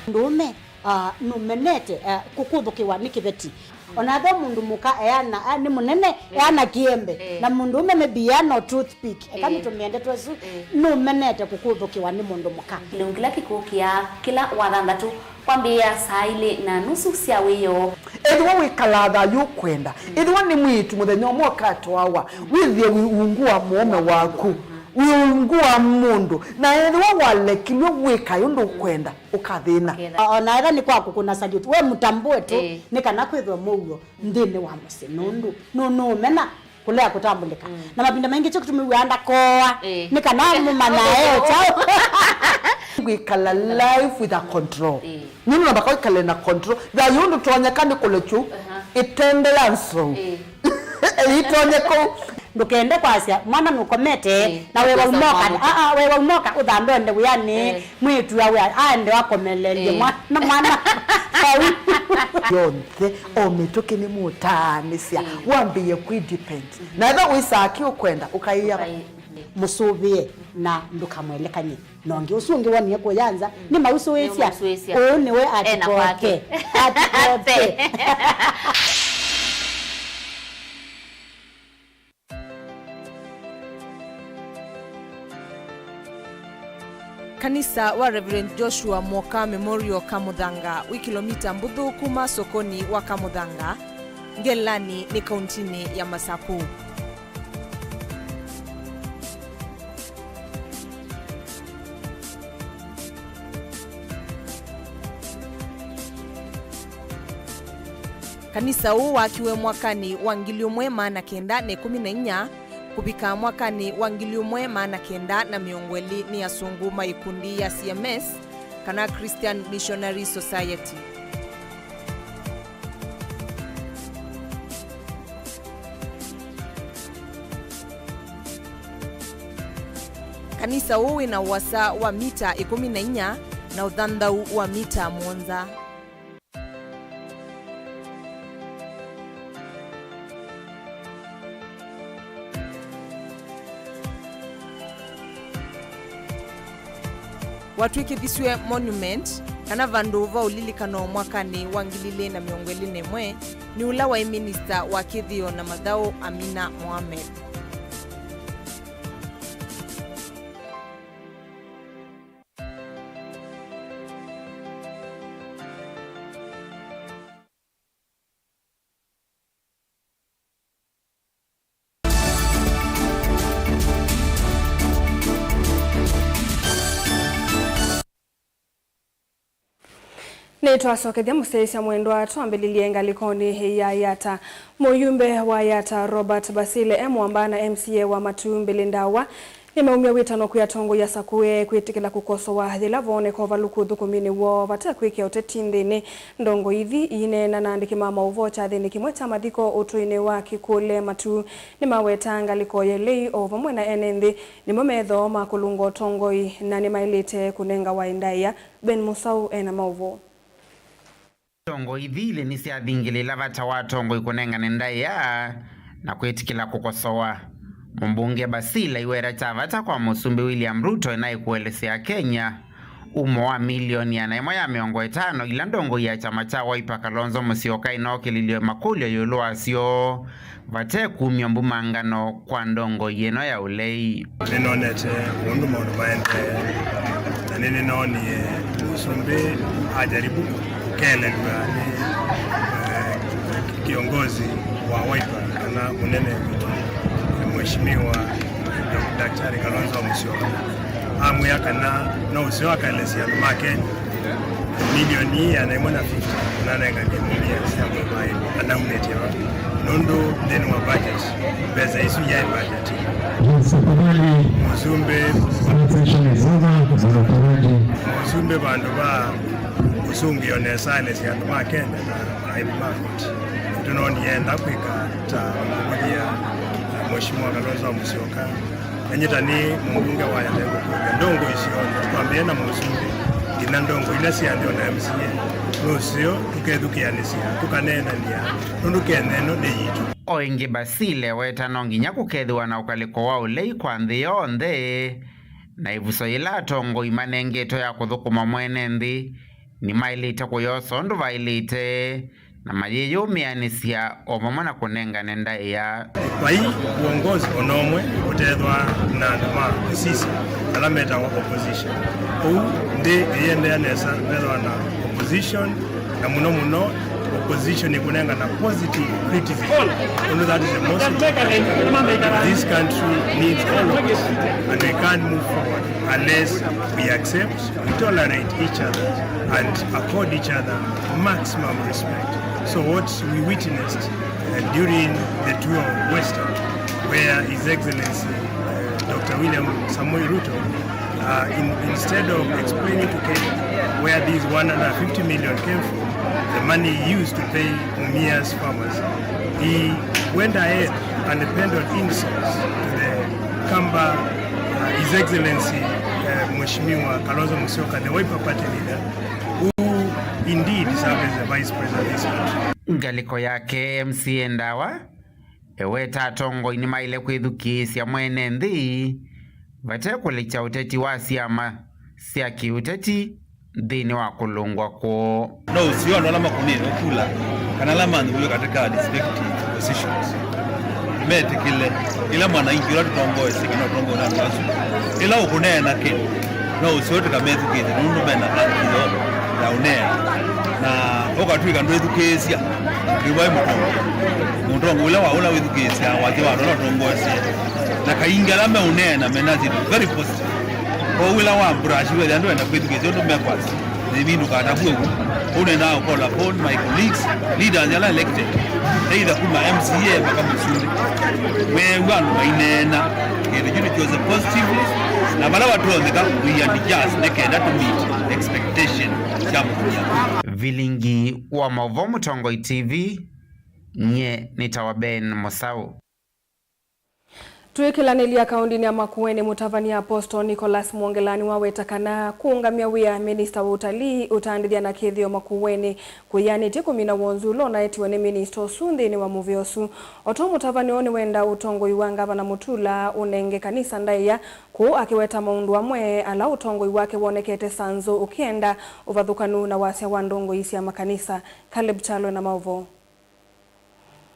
Mũndũũme, ah, nũmenete, ah, kũkũthũkĩwa nĩ kĩveti. Ona ethĩwa mũndũ mũka eana, a, nĩ mũnene, ĩĩ, eana kĩembe, ĩĩ, na mũndũũme maybe eana o toothpick, eka, ĩĩ, nĩtũmĩe ndeto ĩsu, ĩĩ, nũmenete kũkũthũkĩwa nĩ mũndũ mũka. Kĩlungu kĩla kĩkũkĩa kĩla wathanthatũ kwambĩĩa saa ilĩ na nusu sya wĩoo. Ethĩwa wĩkalaa thayũ ũkwenda, mm, ethĩwa nĩ mwĩĩtu mũthenya ũmwe ũkatwawa, mm, wĩthĩe wĩ ungu wa mũũme waku, mm, wĩ ungu wa mũndũ, na ethĩwa walekilw'e wĩkae ũndũ ũkwenda, ũkathĩna. Ũkethĩa. O-, ona ethĩwa nĩ kwa kũkũna salute, we mũtambũe tu, ĩĩ, nĩ kana kwĩthwe mũuo nthĩnĩ wa mũsyĩ, nũndũ nũ-, nũũmena kũlea kũtambũlĩka. Mm. Na mavinda maingĩ kyo kĩtumi wĩaa ndakoa, ĩĩ, nĩ kana mũmanya e kyaũ. Ngwĩkala life with a control. Ĩĩ. Nũndũ namba kwĩkale na control. Thayũ ndũtonyeka nĩ kũlekyu, aha, ĩtende ya nzou. Ĩĩ. Ĩtonye kũu. Ndũkende kwasya mwana nũkomete, ĩĩ, na wewa ũmũka, aa, wewa ũmũka ũthambe ũende wĩanĩ, ĩĩ, mwĩĩtu awe aende akomelelye, ĩĩ, mwana, mwana vau. Yonthe, o mĩtũkĩ nĩmũtaanĩsya, ĩĩ, wambĩĩe kwĩ depend. Mhm. Na ethĩwa wĩsaa kĩ ũkwenda, ũkaĩa. Ũkai-, mhm, mũsũvĩe na ndũkamwelekany'e. Na ũngĩ ũsu ũngĩ wonie kũya nza, mm, nĩmausũĩsya. Nĩmausũĩsya. Ũũ nĩwe ena atikoke kwake. Atikoke. Kanisa wa Reverend Joshua Mwoka Memorial Kamũthanga wĩ kĩlomita mbũthũ kuma sokoni wa Kamũthanga, Ngelani nĩ kauntinĩ ya Masaku. Kanisa ũũ wakiwe mwakanĩ wa ngili ũmwe maana kenda na ĩkũmi na inya kũvika mwakanĩ wa ngili ũmwe maana kenda na mĩongo ĩlĩ nĩ asũngũ ma ĩkundi ya C M S, kana Christian Missionary Society. Kanisa ũũ wĩ na ũasa wa mita ĩkũmi na inya na ũthanthau wa mita mũonza. Watw'ĩkĩthisw'e monument, kana vandũ va ũlilikano mwakanĩ wa ngili ilĩ na mĩongo ĩlĩ na ĩmwe nĩ ũla waĩ minista wa kĩthĩo na mathaũ, Amina Mohamed. Nĩtwasokethya mũsyaĩĩsya mwendwa, twambĩlĩlye ngalĩkonĩ ya Yatta. Mũyumbe wa Yatta Robert Basile e mũamba na M C A wa Matuu Billy Ndawa nĩmaumya wĩtano kwĩ atongoi asakũe kwĩtĩkĩla kũkosoa yĩla vooneka ũvalũku ũthũkũminĩ woo vate kwĩkĩa ũteti nthĩnĩ. Ndongoi ithi iineena na andĩki ma maũvoo kyathĩnĩ kĩmwe kya mathiko ũtũinĩ wa Kĩkũle Matuu nĩmaweta ngalĩko ya ũlei o vamwe na ene nthĩ nĩmo methoo ma kũlũnga ũtongoi na nĩmaĩlĩte kũnengawa ndaĩa. Ben Musau ena maũvoo. Ndongoi ithi ilĩ nĩsyathingĩlĩla vata wa atongoi kũnengane ndaĩa na kwĩtĩkĩla kũkosoa. Mũmbunge Basile aiweta kya vata kwa Mũsumbĩ William Ruto enaĩ kũelesya Akenya umo wa milioni ĩana ĩmwe ya mĩongo ĩtano ila ndongoi ya kyama kya Wiper Kalonzo Musyoka ĩnookĩlilye makũlyo ĩũlũ wasyo. Vate kumya mbumangano kwa ndongoi ĩno ya ũlei. Nĩnonete ũndũ maũndũ maendee, na nĩnĩnoonie Mũsumbĩ ajaribu kũkelelw'a nĩ, eh, kiongozi wa Wiper kana mũnene witũ, Mheshimiwa Daktari Kalonzo Musyoka. Amwĩa kana no ũseo akaelesya andũ ma Kenya milioni ĩana ĩmwe na fifty nanenganie mũmia sya mwĩvaĩ anaumĩtye va, nũndũ nthĩnĩ wa budget, mbesa isu yaĩ budget. Yes, tafadhali. Mũsumbĩ, conversation is over. Tafadhali. Mũsumbĩ, vandũ va ũsũngĩo nesa alesya andũ ma Kenya na aĩvi ma koti, tũnoonie enda kwĩka ta mũkũthia Mheshimiwa Kalonzo Musyoka. Anyita nĩ mũmbunge wa Yatta kũkũlya ndongoi syonthe, twambĩe na Mũsumbĩ nginya ndongoi ila sya nthĩ, o na M C A, nũseo tũkethukĩanĩsya, tũkaneenany'a, nũndũ Kenya ĩno nĩ yitũ. O ĩngĩ, Basile eweta no nginya kũkethĩwa na ũkalĩko wa ũlei kwa nthĩ yonthe, na ĩvuso yĩla atongoi manengetwe ya kũthũkũma mwene nthĩ nĩmaĩlĩte kũyosa ũndũ vaĩlĩte, na mayĩyũmĩanĩsya o vamwe na kũnengane ndaĩa. Vai uongozi o na ũmwe ũtethwa na andũ ma ũsisi ala metawa opposition. Ũu nthĩ ĩyĩendeea nesa vethwa na opposition, na mũno mũno opposition ĩkũnengana positive criticism. Ũndũ that is the most important. This country needs all of us, and we can't move forward unless we accept, we tolerate each other and accord each other maximum respect. So what we witnessed, uh, during the tour of Western, where His Excellency, uh, Doctor William Samoei Ruto, uh, in, instead of explaining to Kenya where these one hundred fifty million came from, the money he used to pay Mumias farmers, he went ahead and peddled insults to the Kamba, uh, His Excellency, uh, Mheshimiwa Kalonzo Musyoka, the Wiper Party leader, who indeed served as the vice president of this country. Ngalĩko yake, M C A Ndawa eweta atongoi nĩmaĩle kwĩthukĩĩsya mwene nthĩ vate kũlikya ũteti wa syama sya kĩũteti nthĩnĩ wa kũlũngwa kwoo. No ũseo andũ ala makũnĩtwe kula, kana ala manthũiwe katika respective positions, metĩkĩle ĩla mwananchi ũla tũtongoesye kana ũtongoe na andũ asu, ĩla ũkũneena kĩ, no ũseo tũkamethukĩĩsya nũndũ mena haki yoo ya ũneena. Na ũkatw'ĩka ndwĩthukĩĩsya, ndwĩvaĩ mũtongo. Mũtongo ũla wa ũla wĩthukĩĩsyaa wasya wa andũ ala ũtongoesye. Na kaingĩ ala meũneena mena syĩndũ very positive. Kwoou ĩla wa brush wethĩa ndwenda kwĩthukĩĩsya ũndũ mekwasya, nĩvindũkaa ta vuo vu. Ũu nendaa call upon my colleagues, leaders ala elected, either kuma M C A mpaka mũsumbĩ, meew'a andũ maineena kĩndũ kyu nĩkyose positively, na vala vatonyeka we adjust nĩ kenda to meet expectation sya mũtumĩa. Vilingi wa maũvoo Mũtongoi T V, nyie nĩtawa Ben Mũsaũ. Twĩkĩlanĩlya kaũndĩnĩ ya Makueni, mũtavany'a Apostle Nicholas Mwongela nĩwaweta kana kũũngamya wĩa minista wa ũtalii, ũtandĩthya na kĩthĩo Makueni kũyanĩtye kũmina wonzu ũla ũnaetiwe nĩ minista ũsu nthĩnĩ wa mũvĩa ũsu. O ta ũu mũtavany'a ũũ nĩwenda ũtongoi wa Ngavana Mũtula ũnenge kanisa ndaĩa, kũu akĩweta maũndũ amwe ala ũtongoi wake wonekete sanzũ ũkĩenda ũvathũkanu na wasya wa ndongoi sya makanisa. Caleb Kyalo na maũvoo.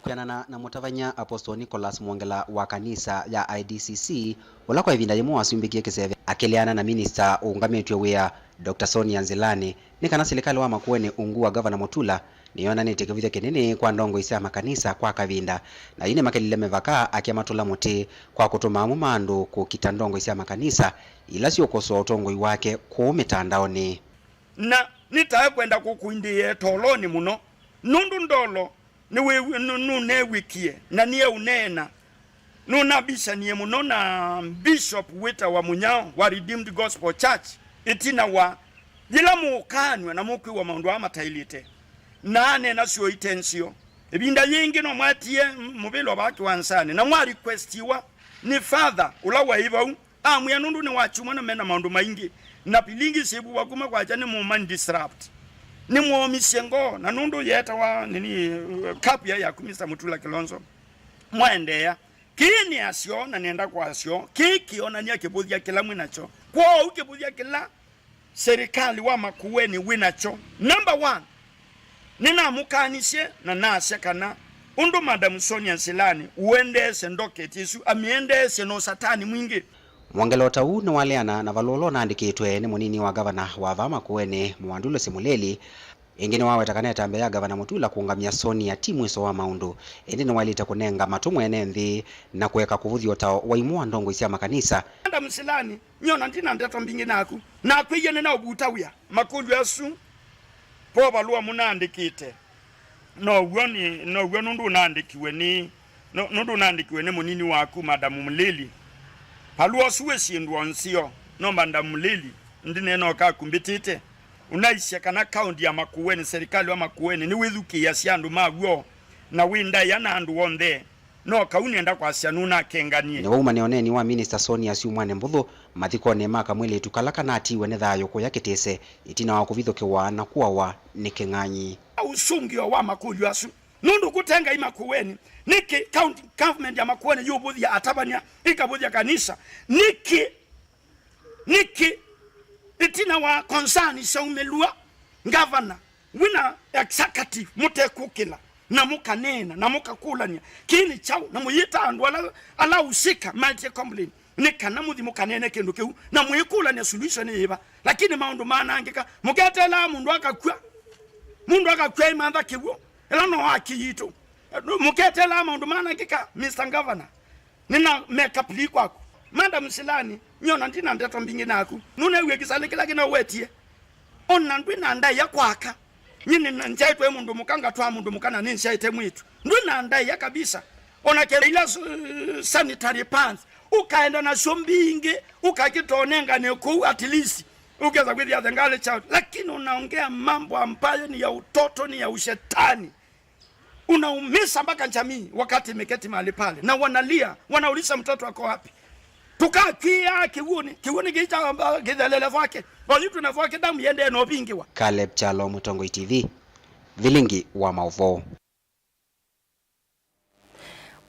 Kwĩanana na mũtavany'a Apostle Nicholas Mwongela wa kanisa ya I D C C, ũla kwa ĩvinda yĩmwe wasumbĩkie kĩseve akĩleana na minista ũũngamĩtw'e wĩa, Doctor Sonia Nzilani, nĩ kana silikalĩ wa Makueni ungu wa Ngavana Mũtula nĩyonanĩtye kĩvũthya kĩnene kwa ndongoi sya makanisa kwa kavinda, na yu nĩmakelile mĩvaka akĩmatũla mũtĩ kwa kũtũma amwe ma andũ kũkita ndongoi sya makanisa ila siũkosoa ũtongoi wake kũu mĩtandaonĩ. Na Nĩtae kwenda kũkũindĩĩa ĩtolonĩ mũno, nũndũ ndolo nĩwĩw'ĩ-, nũ-, nũneew'ĩkie, na nĩeũneena. Nũnabisanie mũno na Bishop wĩtawa Mũnyao wa Redeemed Gospel Church, ĩtina wa yĩla mũũkaanw'a na mũkwĩw'a maũndũ aa mataĩlĩte. Na aneena syũa ite nzeo. Ĩvinda yĩngĩ no mwatie mũvĩla vaa kĩwanzanĩ, na mwa requestiwa nĩ father ũla waĩ vau, amwĩa nũndũ nĩwakyumwa na mena maũndũ maingĩ, na pilingi syĩvuwa kuma kwakya nĩmũma disrupt. Nĩmwomisye ngoo, na nũndũ yeetawa nini, cup ya yaku, Mister Mutula Kilonzo, mwaendeea. Kĩĩ nĩ asyo, na nenda kwasyo, kĩĩ kĩonany'a kĩvũthya kĩla mwĩ nakyo. Kwoou kĩvũthya kĩla serikali wa Makueni wĩ nakyo. Number one, nĩnamũkanisye na nasya kana ũndũ Madam Sonia Nsilani ũendeesye docket ĩsu, amĩendeesye na ũsatani mwingĩ. Mwongelo ta ũu nĩwaleana na valũa ũla ũnaandĩkĩtwe nĩ mũnini wa ngavana wa vaa Makueni, Mwandu Lucy Mũlĩli. Ĩngĩ nĩwaweta kana ĩtambya ya Ngavana Mutula kũũngamya Sonia ti mwĩso wa maũndũ, ĩndĩ nĩwaĩlĩte kũnenga matũ mwene nthĩ na kũeka kũvũthya ũtao wa imwe wa ndongoi sya makanisa. Madam Nsilani, nyona ndina ndeto mbingĩ naku. Nakwĩie nĩnaũvuta wĩa. Makũlyo asu, po valũa mũnaandĩkĩte. Now'o nĩ, now'o nũndũ ũnaandĩkiwe nĩ, nũ-, nũndũ ũnaandĩkiwe nĩ mũnini waku, Madam Mũlĩli. Valũa ũsu wĩ syĩndũ o nzeo, no Madam Mũlĩli, ndinena ũkakumbĩtĩte. Ũnaisye kana kaũndi ya Makueni, serikali wa Makueni, nĩwĩthukĩĩasya andũ ma w'o, na wĩ ndaĩa na andũ onthe. No kau nĩenda kwasya nũnakenganie. Nĩwaumane ũneeni wa Minista Sonia syumwanĩ mbũthũ mathikonĩ ma kamwĩlĩtu kala kanatiiwe nĩ thayũ kũya Kĩtĩse, ĩtina wa kũvithũkĩwa na kũawa nĩ kĩng'ang'i. Ũsũngĩo wa makũlyo asu, nũndũ kũte Ngai Makueni, nĩkĩ county government ya Makueni yũvũthya atavany'a, ĩkavũthya kanisa? Nĩkĩ, nĩkĩ ĩtina wa concern syaumĩlw'a, ngavana, wĩna executive, mũtekũkĩla, na mũkaneena, na mũkakũlany'a, kĩĩ nĩ kyaũ? Na mũyĩta andũ ala, ala usika maetie complain, nĩ kana mũthi mũkaneene kĩndũ kĩu, na mwĩkũlany'a solution nĩ yĩva. Lakini maũndũ manangĩka, mũketeelaa mũndũ akakw'a, mũndũ akakw'a aimantha kĩw'ũ, ĩla no haki yitũ. Mũketeelaa maũndũ manangĩka, Mister Governor. Nĩna make up lii kwaku. Madam Nsilani, nyona ndina ndeto mbingĩ naku. Nũneew'e kĩsalĩ kĩla kĩnaũwetie? Ona ndwĩ na ndaĩa kwaka. Nyie nĩna-, nzyaĩtwe mũndũ mũka, ngatwaa mũndũ mũka, na nĩnzyaĩte mwĩĩtu. Ndwĩ na ndaĩa kabisa. Ona kenda ila s-, sanitary pads, ũkaenda nasyo mbingĩ, ũkakĩtonengane kũu at least. Ũkesa kwĩthĩa the girl child. Lakini unaongea mambo ambayo ni ya utoto, ni ya ushetani. Unaumiza mpaka jamii wakati imeketi mahali pale na wanalia, wanauliza mtoto ako wapi? Tukakwia kiwuni, kiwuni kicha amba kithelele vwake. Oyu tuna vwake damu yende no vingiwa. Caleb Kyalo, Mũtongoi T V, Vilingi wa Maũvoo.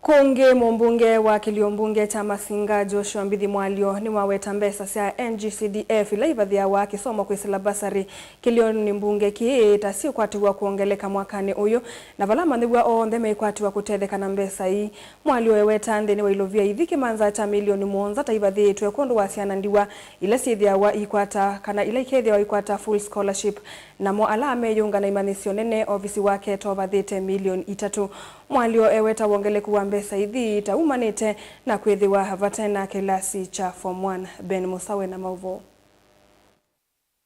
Kũngĩ, mũmbunge wa kĩlio mbunge kya Masinga, Joshua Mbithi Mwalio, nĩwaweta mbesa sya N G C D F ila ivathĩawa kĩsomo kwĩsĩla basarĩ kĩlionĩ mbunge kĩĩ ta syĩkwatĩw'a kwongeleka mwakanĩ ũyũ, na vala amanyĩw'a onthe meikwatĩw'a kũtetheka na mbesa ii. Mwalio eweta nthĩnĩ wa ilovia ithi kĩmanza kya milioni mũonza ta ivathĩĩtwe kwondũ wa syana ndiwa ila syĩthĩawa ikwata kana ila ikethĩawa ikwata full scholarship. Namo ala ameyũnga na imanyĩsyo nene, ovisi wake tovathĩte milioni itatũ. Mwalio eweta wongeleku wa mbesa ithi ta umanĩte na kwĩthĩwa vate na kĩlasi kya form one. Ben Mũsawe na maũvoo.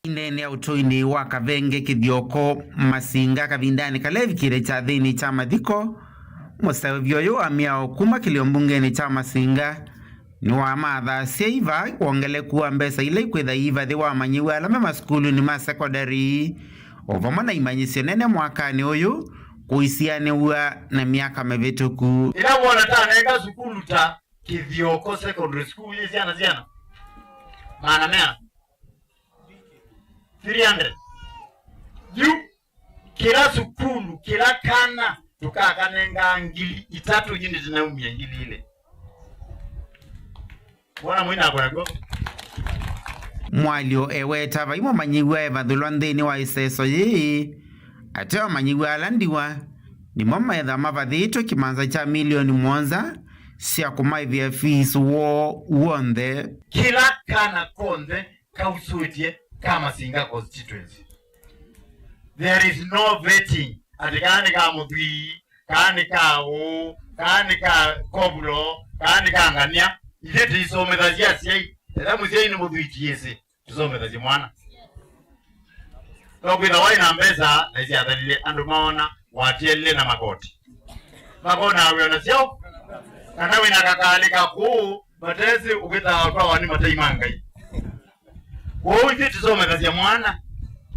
Inene ya ũtũinĩ wa Kavenge Kĩthioko Masinga kavindanĩ kala evikĩte kyathĩnĩ kya mathiko, mũseũvyo ũyũ wa mĩao kuma kĩlio mbungenĩ kya Masinga nĩwamathasya iva wongeleku wa mbesa ila ikwĩtha iivathĩwa amanyĩw'a ala me masukulunĩ ma sekondari, o vamwe na imanyĩsyo nene mwakanĩ ũyũ kũisianĩw'a na myaka mĩvĩtũku. Ĩla wona tanenga sukulu ta Kĩthioko Secondary School, yĩ syana, syana maana meana, three hundred. Yu kĩla sukulu, kĩla kana tũkakanengaa ngili itatũ, yu nĩtũnaumya ngili ilĩ. Wona mwĩnakwa nakw'o. Mwalio eweta vai mũmanyĩw'a evathũlwa nthĩnĩ wa ĩseso yĩĩ, ateo amanyĩw'a ala ndiwa nĩmo metha mavathĩtwe kĩmanza kya milioni mũonza sya kũmaĩvĩa fees woo w'onthe. Kĩla kana konthe kausũĩtye ka Masinga constituency. There is no vetting. Atĩ kaa nĩ ka mũthwii, kaa nĩ ka ũũ, kaa nĩ ka kovulo, kaa nĩ ka ngania. Ithyĩ tũisomethasya asyai. Ethĩwa mũsyai nĩ mũthwii, tiĩsĩ, tũsomethasye mwana. No kwĩthĩwa waĩ na mbesa na isyathalile, andũ maona watielile na makoti. Makona wĩ ona syao, kana wĩ na kakalĩ kakũũ, matesĩ ũkĩthaa ũtwawa nĩ matei ma Ngai. Kwoou ithyĩ tũsomethasya mwana.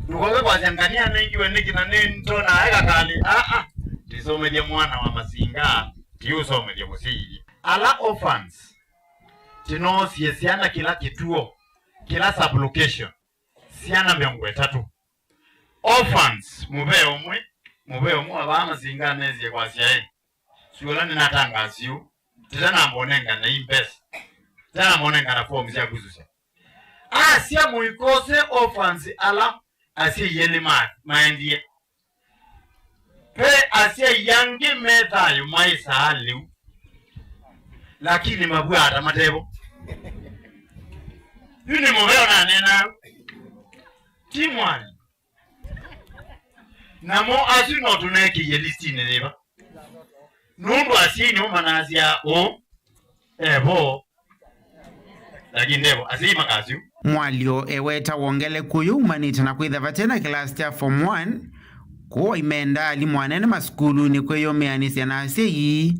Ndũkoke kwasya, "Ngania nengiwe nĩkĩ na nĩ ntona aĩ kakalĩ." Aa, tũisomethya mwana wa Masinga, tiũsomethya mũsyai. Ala orphans, tĩnoosie syana kĩla kĩtuo, kĩla sub-location, syana mĩongo ĩtatũ. Orphans, mũvea ũmwe, mũvea ũmwe wa vaa Masinga nesie kwasya, "Ĩ, syũla nĩnatangaasi ũu, tĩtanamba ũnengane ii mbesa, tĩtanamba ũnengana form sya kwĩsusya." Asya mũikose orphans ala asyai elĩ ma-, maendie. Ve asyai angĩ me thayũ maĩsaa lĩu, lakini mavwaa ta matevo. Yu nĩ mũvea ũnaneenaa, ti mwalimũ. Namo asu no tũnekĩie listinĩ yĩva? Nũndũ asyai nĩo manasya ũũ, evo, lakini ndevo asyai makasyu. Mwalyo eweta wongeleku ũyũ umanĩte na kwĩtha vate na kĩlasi kya form one, kũu aimenda alimũ anene masukulunĩ kwĩyũmĩanĩsya na asyai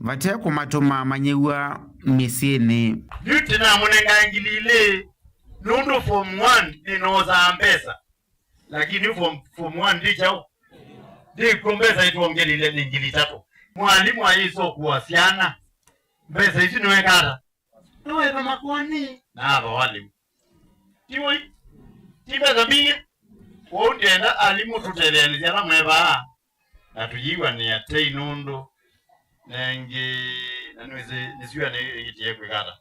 vate kũmatũma amanyĩw'a mĩsyĩnĩ. Yu tĩnamũnengae ngili ilĩ nũndũ form one nĩnoosaa mbesa. Lakini form, form one ndi kyaũ? Ndikw'o mbesa itwongelile nĩ ngili itatũ. Mwalimũ ayĩsa ũkua syana. Mbesa isu nĩweka ata? Nĩweka makoani. Na ava walimu. Ti woi? Ti mbesa mbingĩ? Kwoou ndienda alimũ tũtetheanĩsye ala me vaa. Na tũyĩw'anĩa tei nũndũ nengĩ, na nĩwĩsĩ nĩsyũa nĩ ĩkĩtie kwĩka ata?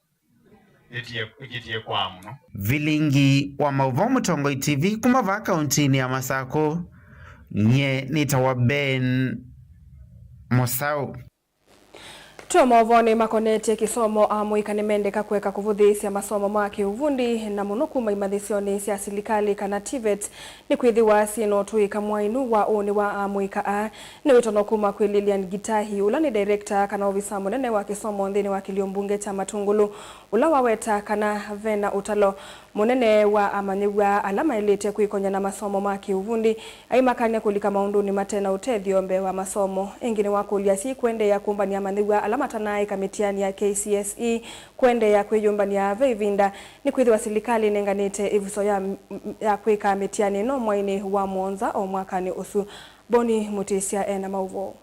Ĩtie, ĩkĩtie kwaa mũno. Vilingi wa maũvoo Mũtongoi T V kuma vaa kauntinĩ ya Masakũ, nyie nĩtawa Ben Mũsaũ. Twĩ o maũvoonĩ makonetye kĩsomo, amũika nĩmendeka kũeka kũvũthĩĩsya masomo ma kĩũvundi, na mũno kuma imanyĩsyonĩ sya silikalĩ kana TVET, nĩkwĩthĩwa syĩ na ũtũĩka mwaĩlu wa ũnĩ wa amũika aa. Nĩ wĩtano kuma kwĩ Lilian Gitahi, ũla nĩ director kana ovisa mũnene wa kĩsomo nthĩnĩ wa kĩlio mbunge kya Matungulu, ũla waweta kana ve na ũtalo mũnene wa amanyĩw'a ala maĩlĩte kwĩkony'a na masomo ma kĩũvundi, aimakany'a kũlika maũndũnĩ mate na ũtethyo mbee wa masomo. Ĩngĩ nĩwakũlya asyai kũendeea kũmbany'a amanyĩw'a ala matanaaĩka mĩtiani ya K C S E kũendeea kwĩyũmbany'a ve ĩvinda, nĩkwĩthĩwa silikalĩ ĩnenganĩte ĩvuso ya, ya kwĩka mĩtiani ĩno mwaĩnĩ wa mũonza o mwakanĩ ũsu. Boni Mũtĩsya e na maũvoo.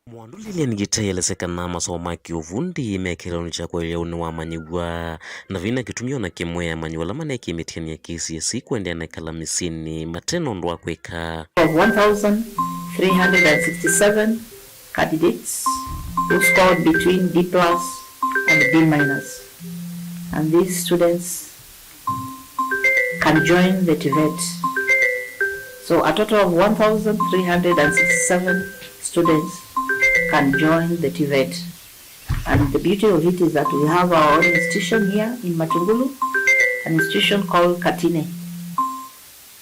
Mwandu Lilian Gitahi aelesya kana masomo ma kĩũvundi me kĩeleelonĩ kya kwaĩlya ũnĩ wa amanyĩw'a, na vena kĩtumi o na kĩmwe amanyĩw'a ala maneekie mĩtiani ya K C S E kũendeea na ĩkala mĩsyĩnĩ mate na ũndũ wa kwĩka. Of one thousand three hundred and sixty-seven candidates who scored between D plus and D minus. And these students can join the TVET. So a total of one thousand three hundred and sixty-seven students can join the TVET. And the beauty of it is that we have our own institution here in Matungulu, an institution called Katine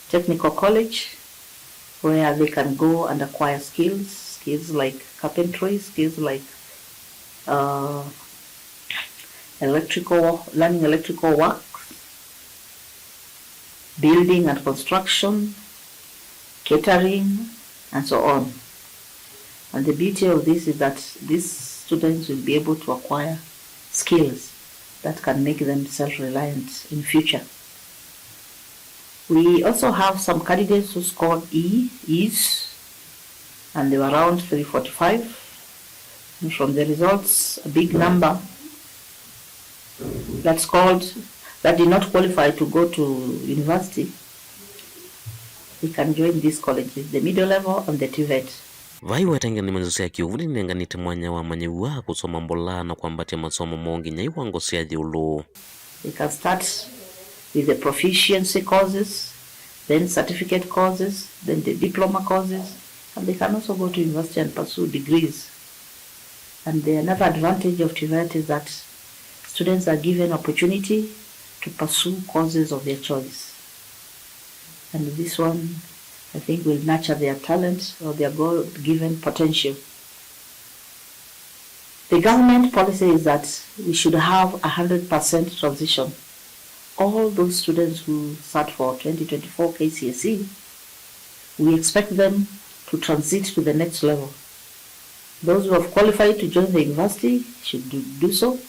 Technical College, where they can go and acquire skills, skills like carpentry, skills like, uh, electrical, learning electrical works, building and construction, catering, and so on. And the beauty of this is that these students will be able to acquire skills that can make them self-reliant in future. We also have some candidates who scored E, E's, and they were around three forty-five. And from the results, a big number that scored, that did not qualify to go to university, they can join these colleges, the middle level and the TVET. Vai wetangĩla nĩmanyĩsyo sya kĩũvundi nĩnenganĩte mwanya wa amanyĩw'a kũsoma mbola na kwambatya masomo moo nginya iwango sya ĩũlũ. They can start with the proficiency courses, then certificate courses, then the diploma courses, and they can also go to university and pursue degrees. And the, another advantage of TVET is that students are given opportunity to pursue courses of their choice. And this one, I think, will nurture their talent or their God-given potential. The government policy is that we should have a hundred percent transition All those students who sat for twenty twenty-four K C S E, we expect them to transit to the next level. Those who have qualified to join the university should do, do so.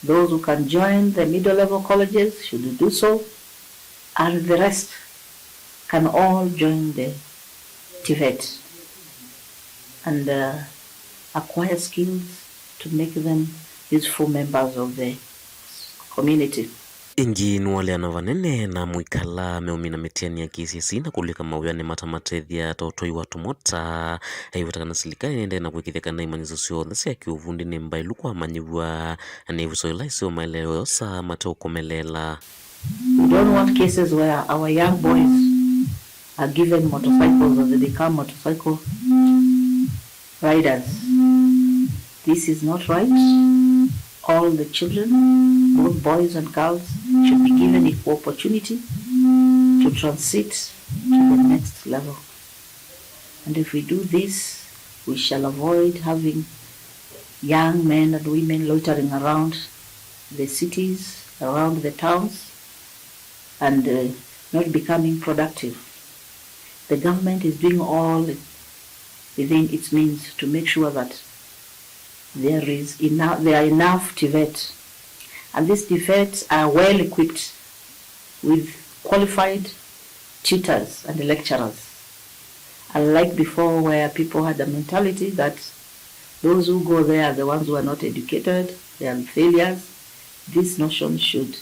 Those who can join the middle level colleges should do so. And the rest can all join the TVET and, uh, acquire skills to make them useful members of the community. Ĩngĩ nĩwaleana vanene na amũika ala meũmina mĩtiani ya K C S E na kũlika mawĩanĩ matamatethya ta ũtwai wa tũmota. Aiweta kana silikalĩ nĩendee na kwĩkĩthya kana imanyĩsyo syonthe sya kĩũvundi nĩ mbaĩlu kwa amanyĩw'a, na nĩ ĩvuso ĩla ĩseo maelewe osa mateũkomeleela. We don't want cases where our young boys are given motorcycles or they become motorcycle riders. This is not right. All the children, both boys and girls, should be given equal opportunity to transit to the next level. And if we do this, we shall avoid having young men and women loitering around the cities, around the towns, and, uh, not becoming productive. The government is doing all within its means to make sure that there is enough, there are enough TVET. And these TVETs are well equipped with qualified tutors and lecturers. Unlike before, where people had a mentality that those who go there are the ones who are not educated, they are failures, this notion should,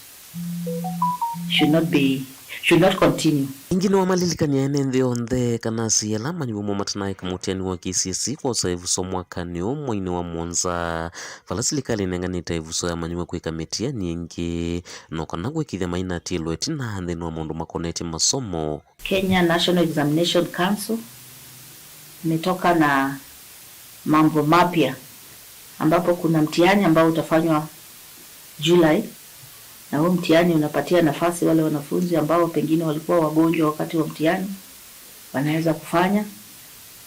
should not be, should not continue. Ĩngĩ nĩwamalilikany'a ene nthĩ onthe kana asyai ala amanyĩw'a mo matanaeka mũtiani wa K C S E kwosa ĩvuso mwakanĩ ũũ mweinĩ wa mũonza, vala silikalĩ ĩnenganĩte ĩvuso ya amanyĩw'a kwĩka mĩtiani ĩngĩ, no kana kwĩkĩthya mainatĩĩlwa ĩtina nthĩnĩ wa maũndũ makonetye masomo. Kenya National Examination Council imetoka na mambo mapya, ambapo kuna mtihani ambao utafanywa July, na huu mtihani unapatia nafasi wale wanafunzi ambao pengine walikuwa wagonjwa wakati wa mtihani, wanaweza kufanya,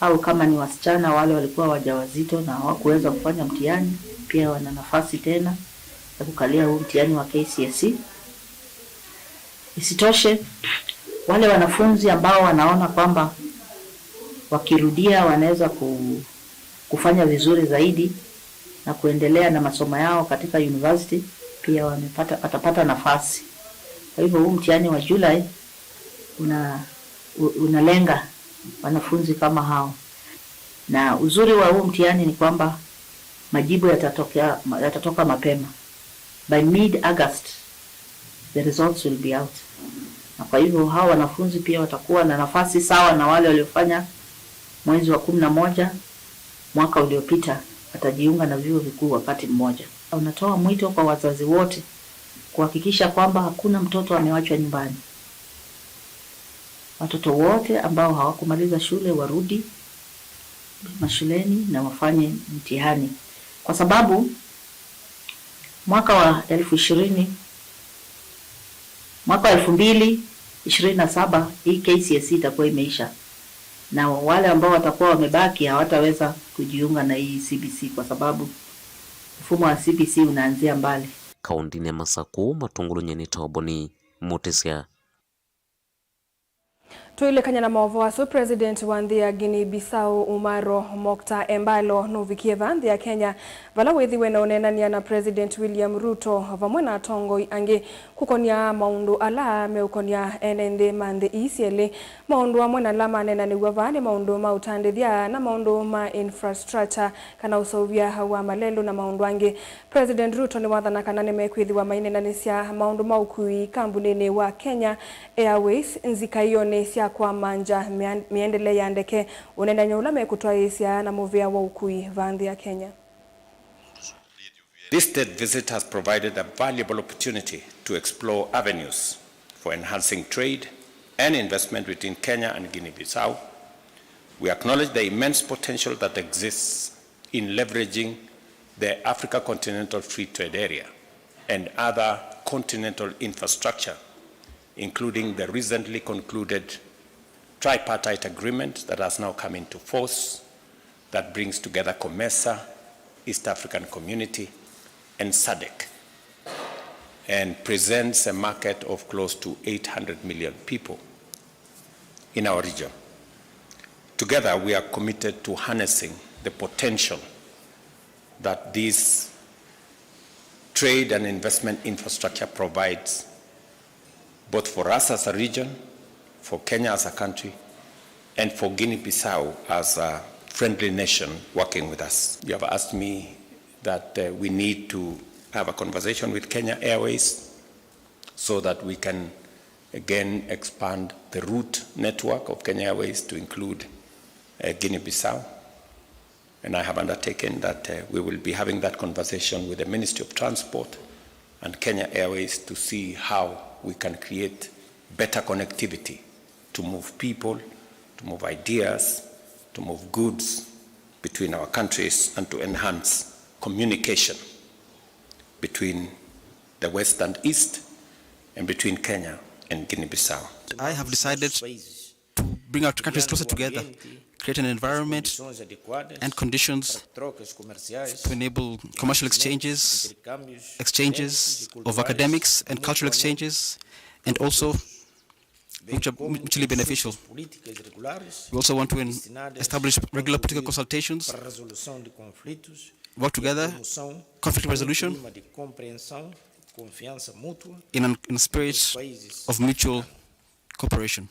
au kama ni wasichana wale walikuwa wajawazito na hawakuweza kufanya mtihani, pia wana nafasi tena ya kukalia huu mtihani wa K C S E. Isitoshe, wale wanafunzi ambao wanaona kwamba wakirudia wanaweza ku-, kufanya vizuri zaidi na kuendelea na masomo yao katika university, pia wamepata, watapata nafasi. Kwa hivyo, huu mtihani wa July una-, u-, unalenga wanafunzi kama hao. Na uzuri wa huu mtihani ni kwamba majibu yatatokea, yatatoka mapema. By mid-August, the results will be out. Na kwa hivyo, hawa wanafunzi pia watakuwa na nafasi sawa na wale waliofanya mwezi wa kumi na moja mwaka uliopita, watajiunga na vyuo vikuu wakati mmoja. Unatoa mwito kwa wazazi wote kuhakikisha kwamba hakuna mtoto amewachwa nyumbani. Watoto wote ambao hawakumaliza shule warudi mashuleni na wafanye mtihani, kwa sababu mwaka wa elfu ishirini, mwaka wa elfu mbili ishirini na saba, hii K C S E itakuwa imeisha, na wale ambao watakuwa wamebaki hawataweza kujiunga na hii C B C kwa sababu mfumo wa C B C unaanzia mbali. Kaũntĩnĩ ya Masakũ, Matũngũlũ, nyie nĩ Toboni Mũtĩsya. Tũilekany'a na maũvoo asu, President wa nthĩ ya Guinea Bissau, Umaro Moktar Embalo, nũvikie vaa nthĩ ya Kenya, vala wĩthiwe na ũneenany'a na President William Ruto vamwe na atongoi angĩ kũkonĩa maũndũ ala meũkonĩa ene nthĩ ma nthĩ ii syelĩ. Maũndũ amwe na ala maneenanĩw'a vaa nĩ maũndũ ma ũtandĩthya na maũndũ ma infrastructure, kana ũseũvya wa malelũ na maũndũ angĩ. President Ruto nĩwathana kana nĩmekwĩthĩwa maineenanĩsya maũndũ ma ũkui kambunĩnĩ wa Kenya Airways nzikaĩonĩ sya kwamangya mĩan-, mĩendele ya ndeke, ũneenany'a ũla mekũtwaĩĩsya na mũvĩa wa ũkui vaa nthĩ ya Kenya. This state visit has provided a valuable opportunity to explore avenues for enhancing trade and investment between Kenya and Guinea-Bissau. We acknowledge the immense potential that exists in leveraging the Africa Continental Free Trade Area and other continental infrastructure, including the recently concluded tripartite agreement that has now come into force that brings together COMESA, East African Community, and SADC. and presents a market of close to eight hundred million people in our region. Together, we are committed to harnessing the potential that this trade and investment infrastructure provides, both for us as a region, for Kenya as a country, and for Guinea-Bissau as a friendly nation working with us. You have asked me that, uh, we need to have a conversation with Kenya Airways so that we can again expand the route network of Kenya Airways to include, uh, Guinea-Bissau. And I have undertaken that, uh, we will be having that conversation with the Ministry of Transport and Kenya Airways to see how we can create better connectivity to move people, to move ideas, to move goods between our countries and to enhance communication between the West and East and between Kenya and Guinea-Bissau. I have decided to bring our countries closer together, create an environment and conditions to enable commercial exchanges, exchanges of academics and cultural exchanges, and also mutua-, mutually beneficial. We also want to en-, establish regular political consultations, work together, conflict resolution in an, in a spirit of mutual cooperation.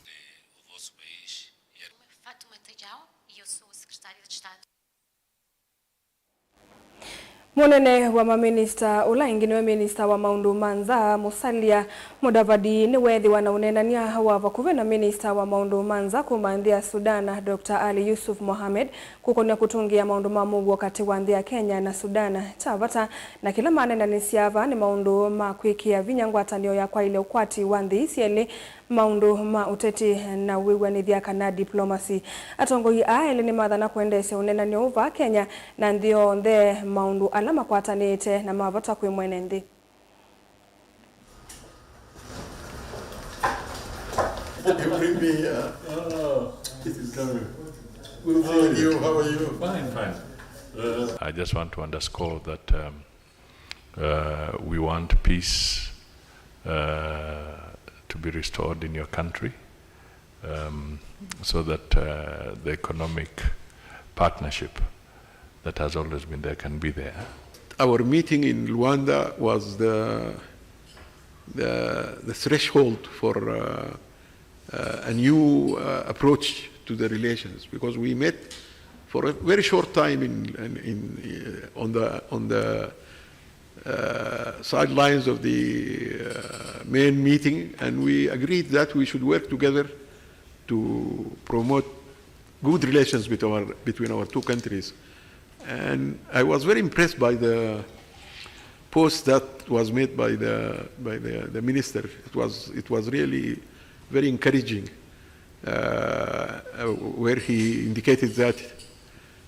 Fatuma Tajao, eu sou secretária de Estado. Mũnene wa maminista ũla ĩngĩ nĩwe minista wa maũndũ ma nza, Musalia Mudavadi, nĩweethĩwa na ũneenany'a wa vakuvĩ na minista wa maũndũ ma nza kuma nthĩ ya Sudan, Doctor Ali Yusuf Mohamed, kũkonya kũtũngĩĩa maũndũ ma mũuo katĩ wa nthĩ ya Kenya na Sudan. Kya vata na kĩla maneenanĩsya vaa nĩ maũndũ ma kwĩkĩa vinya ngwatanĩo ya kwaĩlya ũkwati wa nthĩ ii syelĩ, maũndũ ma ũteti na wĩw'anĩthya kana diplomacy. Atongoi aa elĩ nĩmathana kũendeesya ũneenany'o ũũ vaa Kenya na nthĩ yonthe, maũndũ ala makwatanĩte na ma vata kwĩ mwene nthĩ. You bring me here. This is coming. Good seeing you. How are you? Fine, fine. Uh, I just want to underscore that, um, uh, we want peace, uh, to be restored in your country, um, so that, uh, the economic partnership that has always been there can be there. Our meeting in Luanda was the, the, the threshold for, uh, uh, a new, uh, approach to the relations, because we met for a very short time in, in, in, uh, on the, on the, uh, sidelines of the, uh, main meeting, and we agreed that we should work together to promote good relations between our, between our two countries. And I was very impressed by the post that was made by the, by the, the minister. It was, it was really very encouraging, uh, uh, where he indicated that,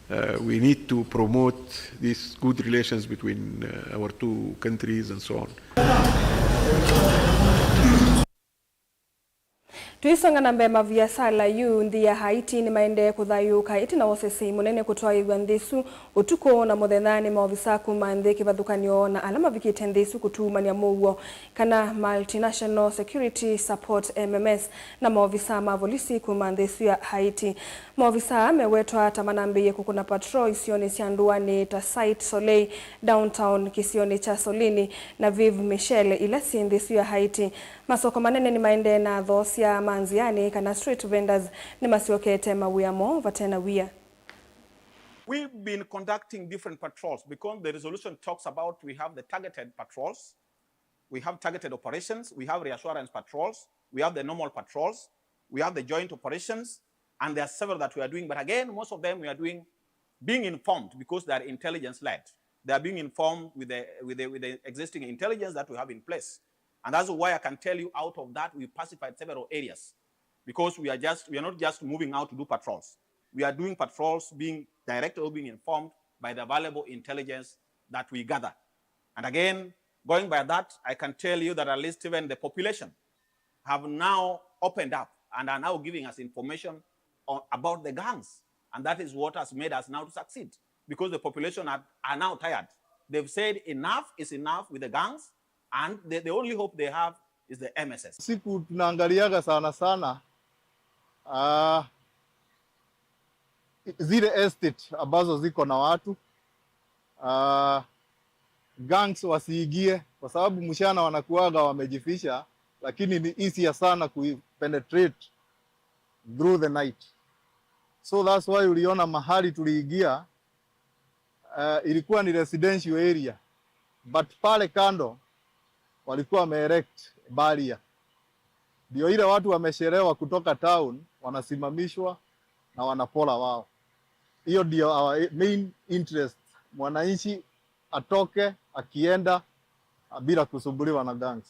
uh, we need to promote these good relations between, uh, our two countries and so on. Tũisonga na mbee, maviasala yu nthĩ ya Haiti nĩmaendee kũthayũũka ĩtina wa ũseseĩ mũnene kũtwaĩĩw'a nthĩ ĩsu ũtukũ na mũthenya nĩ maovisa kuma nthĩ kĩvathũkany'o na ala mavikĩte nthĩ ĩsu kũtuumany'a mũuo, kana Multinational Security Support, M M S, na maovisa ma volisi kuma nthĩ ĩsu ya Haiti. Maovisa aa mewetwa ta manambĩĩe kũkũna patrol isionĩ sya ndũanĩ ta Site Soleil, Downtown, kĩsionĩ kya Solini, na Veuve Michel, ila syĩ nthĩ ĩsu ya Haiti. Masoko manene nĩmaendee na athoosya ma nzĩanĩ, kana street vendors, nĩmasyokete mawĩa moo vate na wia. We've been conducting different patrols because the resolution talks about we have the targeted patrols, we have targeted operations, we have reassurance patrols, we have the normal patrols, we have the joint operations, and there are several that we are doing. But again, most of them we are doing being informed because they are intelligence led. They are being informed with the, with the, with the existing intelligence that we have in place. And that's why I can tell you, out of that, we pacified several areas because we are just, we are not just moving out to do patrols. We are doing patrols being directed or being informed by the available intelligence that we gather. And again, going by that, I can tell you that at least even the population have now opened up and are now giving us information on, about the gangs. And that is what has made us now to succeed, because the population are, are now tired. They've said enough is enough with the gangs, And the, the only hope they have is the M S S. Siku tunaangaliaga sana sana, ah, zile estate ambazo ziko na watu, ah, gangs wasiingie, kwa sababu mchana wanakuaga wamejificha, lakini ni easier sana kuipenetrate through the night. So that's why uliona mahali tuliingia, eh, ilikuwa ni residential area, but pale kando walikuwa wameerect barrier, ndio ile watu wamechelewa kutoka town wanasimamishwa na wanapora wao. Hiyo ndio our main interest, mwananchi atoke akienda bila kusumbuliwa na gangs.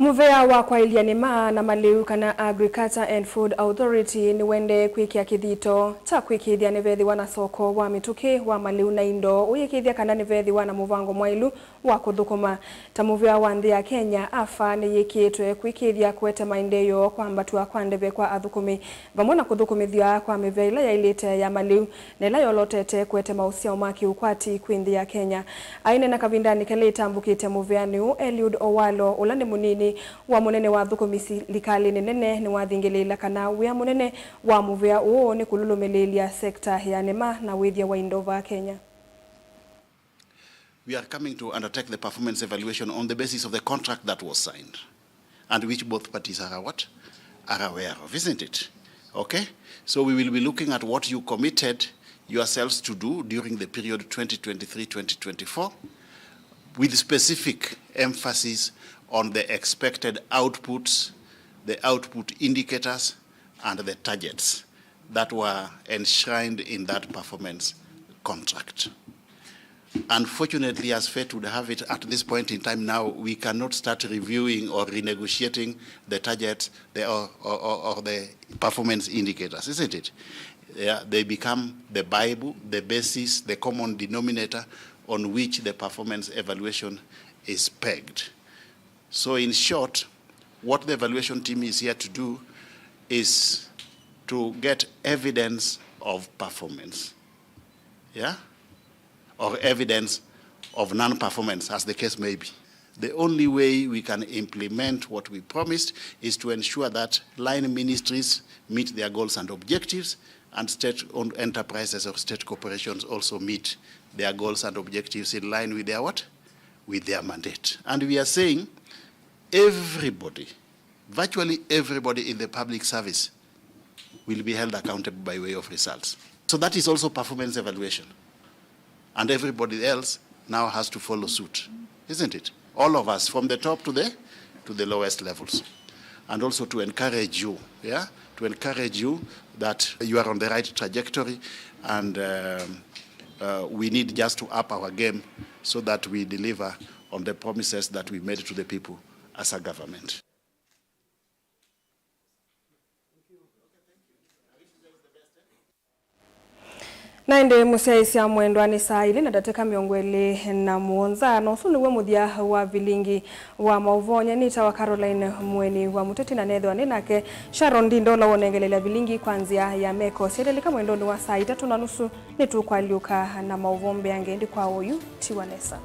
Mũvea wa kwaĩlya nĩma na malĩu kana Agriculture and Food Authority nĩwendee kwĩkĩa kĩthito kya kwĩkĩĩthya nĩvethĩwa na soko wa mĩtũkĩ wa malĩu na indo, ũyĩkĩĩthya kana nĩvethĩwa na mũvango mwaĩlu wa kũthũkũma. Ta mũvea wa nthĩ ya Kenya, AFA nĩyĩkĩĩtwe kwĩkĩĩthya kũete maendeeo kwambatw'a kwa ndeve kwa athũkũmi, vamwe na kũthũkũmĩthw'a kwa mĩvea ĩla yaĩlĩte ya malĩu, na ĩla yolotete kũete maũsyao ma kĩũkwati kwĩ nthĩ ya Kenya. Aineena kavindanĩ kala ĩtambũkĩte mũveanĩ ũũ, Eliud Owalo, ũla nĩ mũnini wa mũnene wa athũkũmi silikalĩnĩ nene, nĩwathingĩlĩĩla kana wĩa mũnene wa mũvea ũũ nĩ kũlũlũmĩlĩĩlya sekta ya nĩma na wĩthya wa indo vaa Kenya. We are coming to undertake the performance evaluation on the basis of the contract that was signed and which both parties are what? Are aware of, isn't it? Okay? So we will be looking at what you committed yourselves to do during the period twenty twenty-three twenty twenty-four, with specific emphasis on the expected outputs, the output indicators, and the targets that were enshrined in that performance contract. Unfortunately, as fate would have it, at this point in time now, we cannot start reviewing or renegotiating the targets, the, or, or, or, or the performance indicators, isn't it? Yeah, they become the Bible, the basis, the common denominator on which the performance evaluation is pegged. So in short, what the evaluation team is here to do is to get evidence of performance, yeah, or evidence of non-performance, as the case may be. The only way we can implement what we promised is to ensure that line ministries meet their goals and objectives, and state-owned enterprises or state corporations also meet their goals and objectives in line with their what? With their mandate. And we are saying everybody, virtually everybody in the public service will be held accountable by way of results. So that is also performance evaluation. And everybody else now has to follow suit, isn't it? All of us, from the top to the, to the lowest levels. And also to encourage you, yeah, to encourage you that you are on the right trajectory, and um, uh, we need just to up our game so that we deliver on the promises that we made to the people as a government. Na ĩndĩ mũsyaĩĩsya mwendwa, nĩ saa ilĩ na ndatĩka mĩongo ĩlĩ na mũonza, na ũsu nĩw'o mũthya wa vilingi wa maũvoo. Nyie nĩtawa Caroline Mũeni wa Mũteti, na neethĩwa nĩ nake Sharon Ndinda, ũla wonengelelya vilingi kwa nzĩa ya meko. Syĩlĩlĩka mwendonĩ wa saa itatũ na nusu, nĩtũkwalyũka na maũvoo mbeange. Ĩndĩ kwa oyu, tiwa nesa.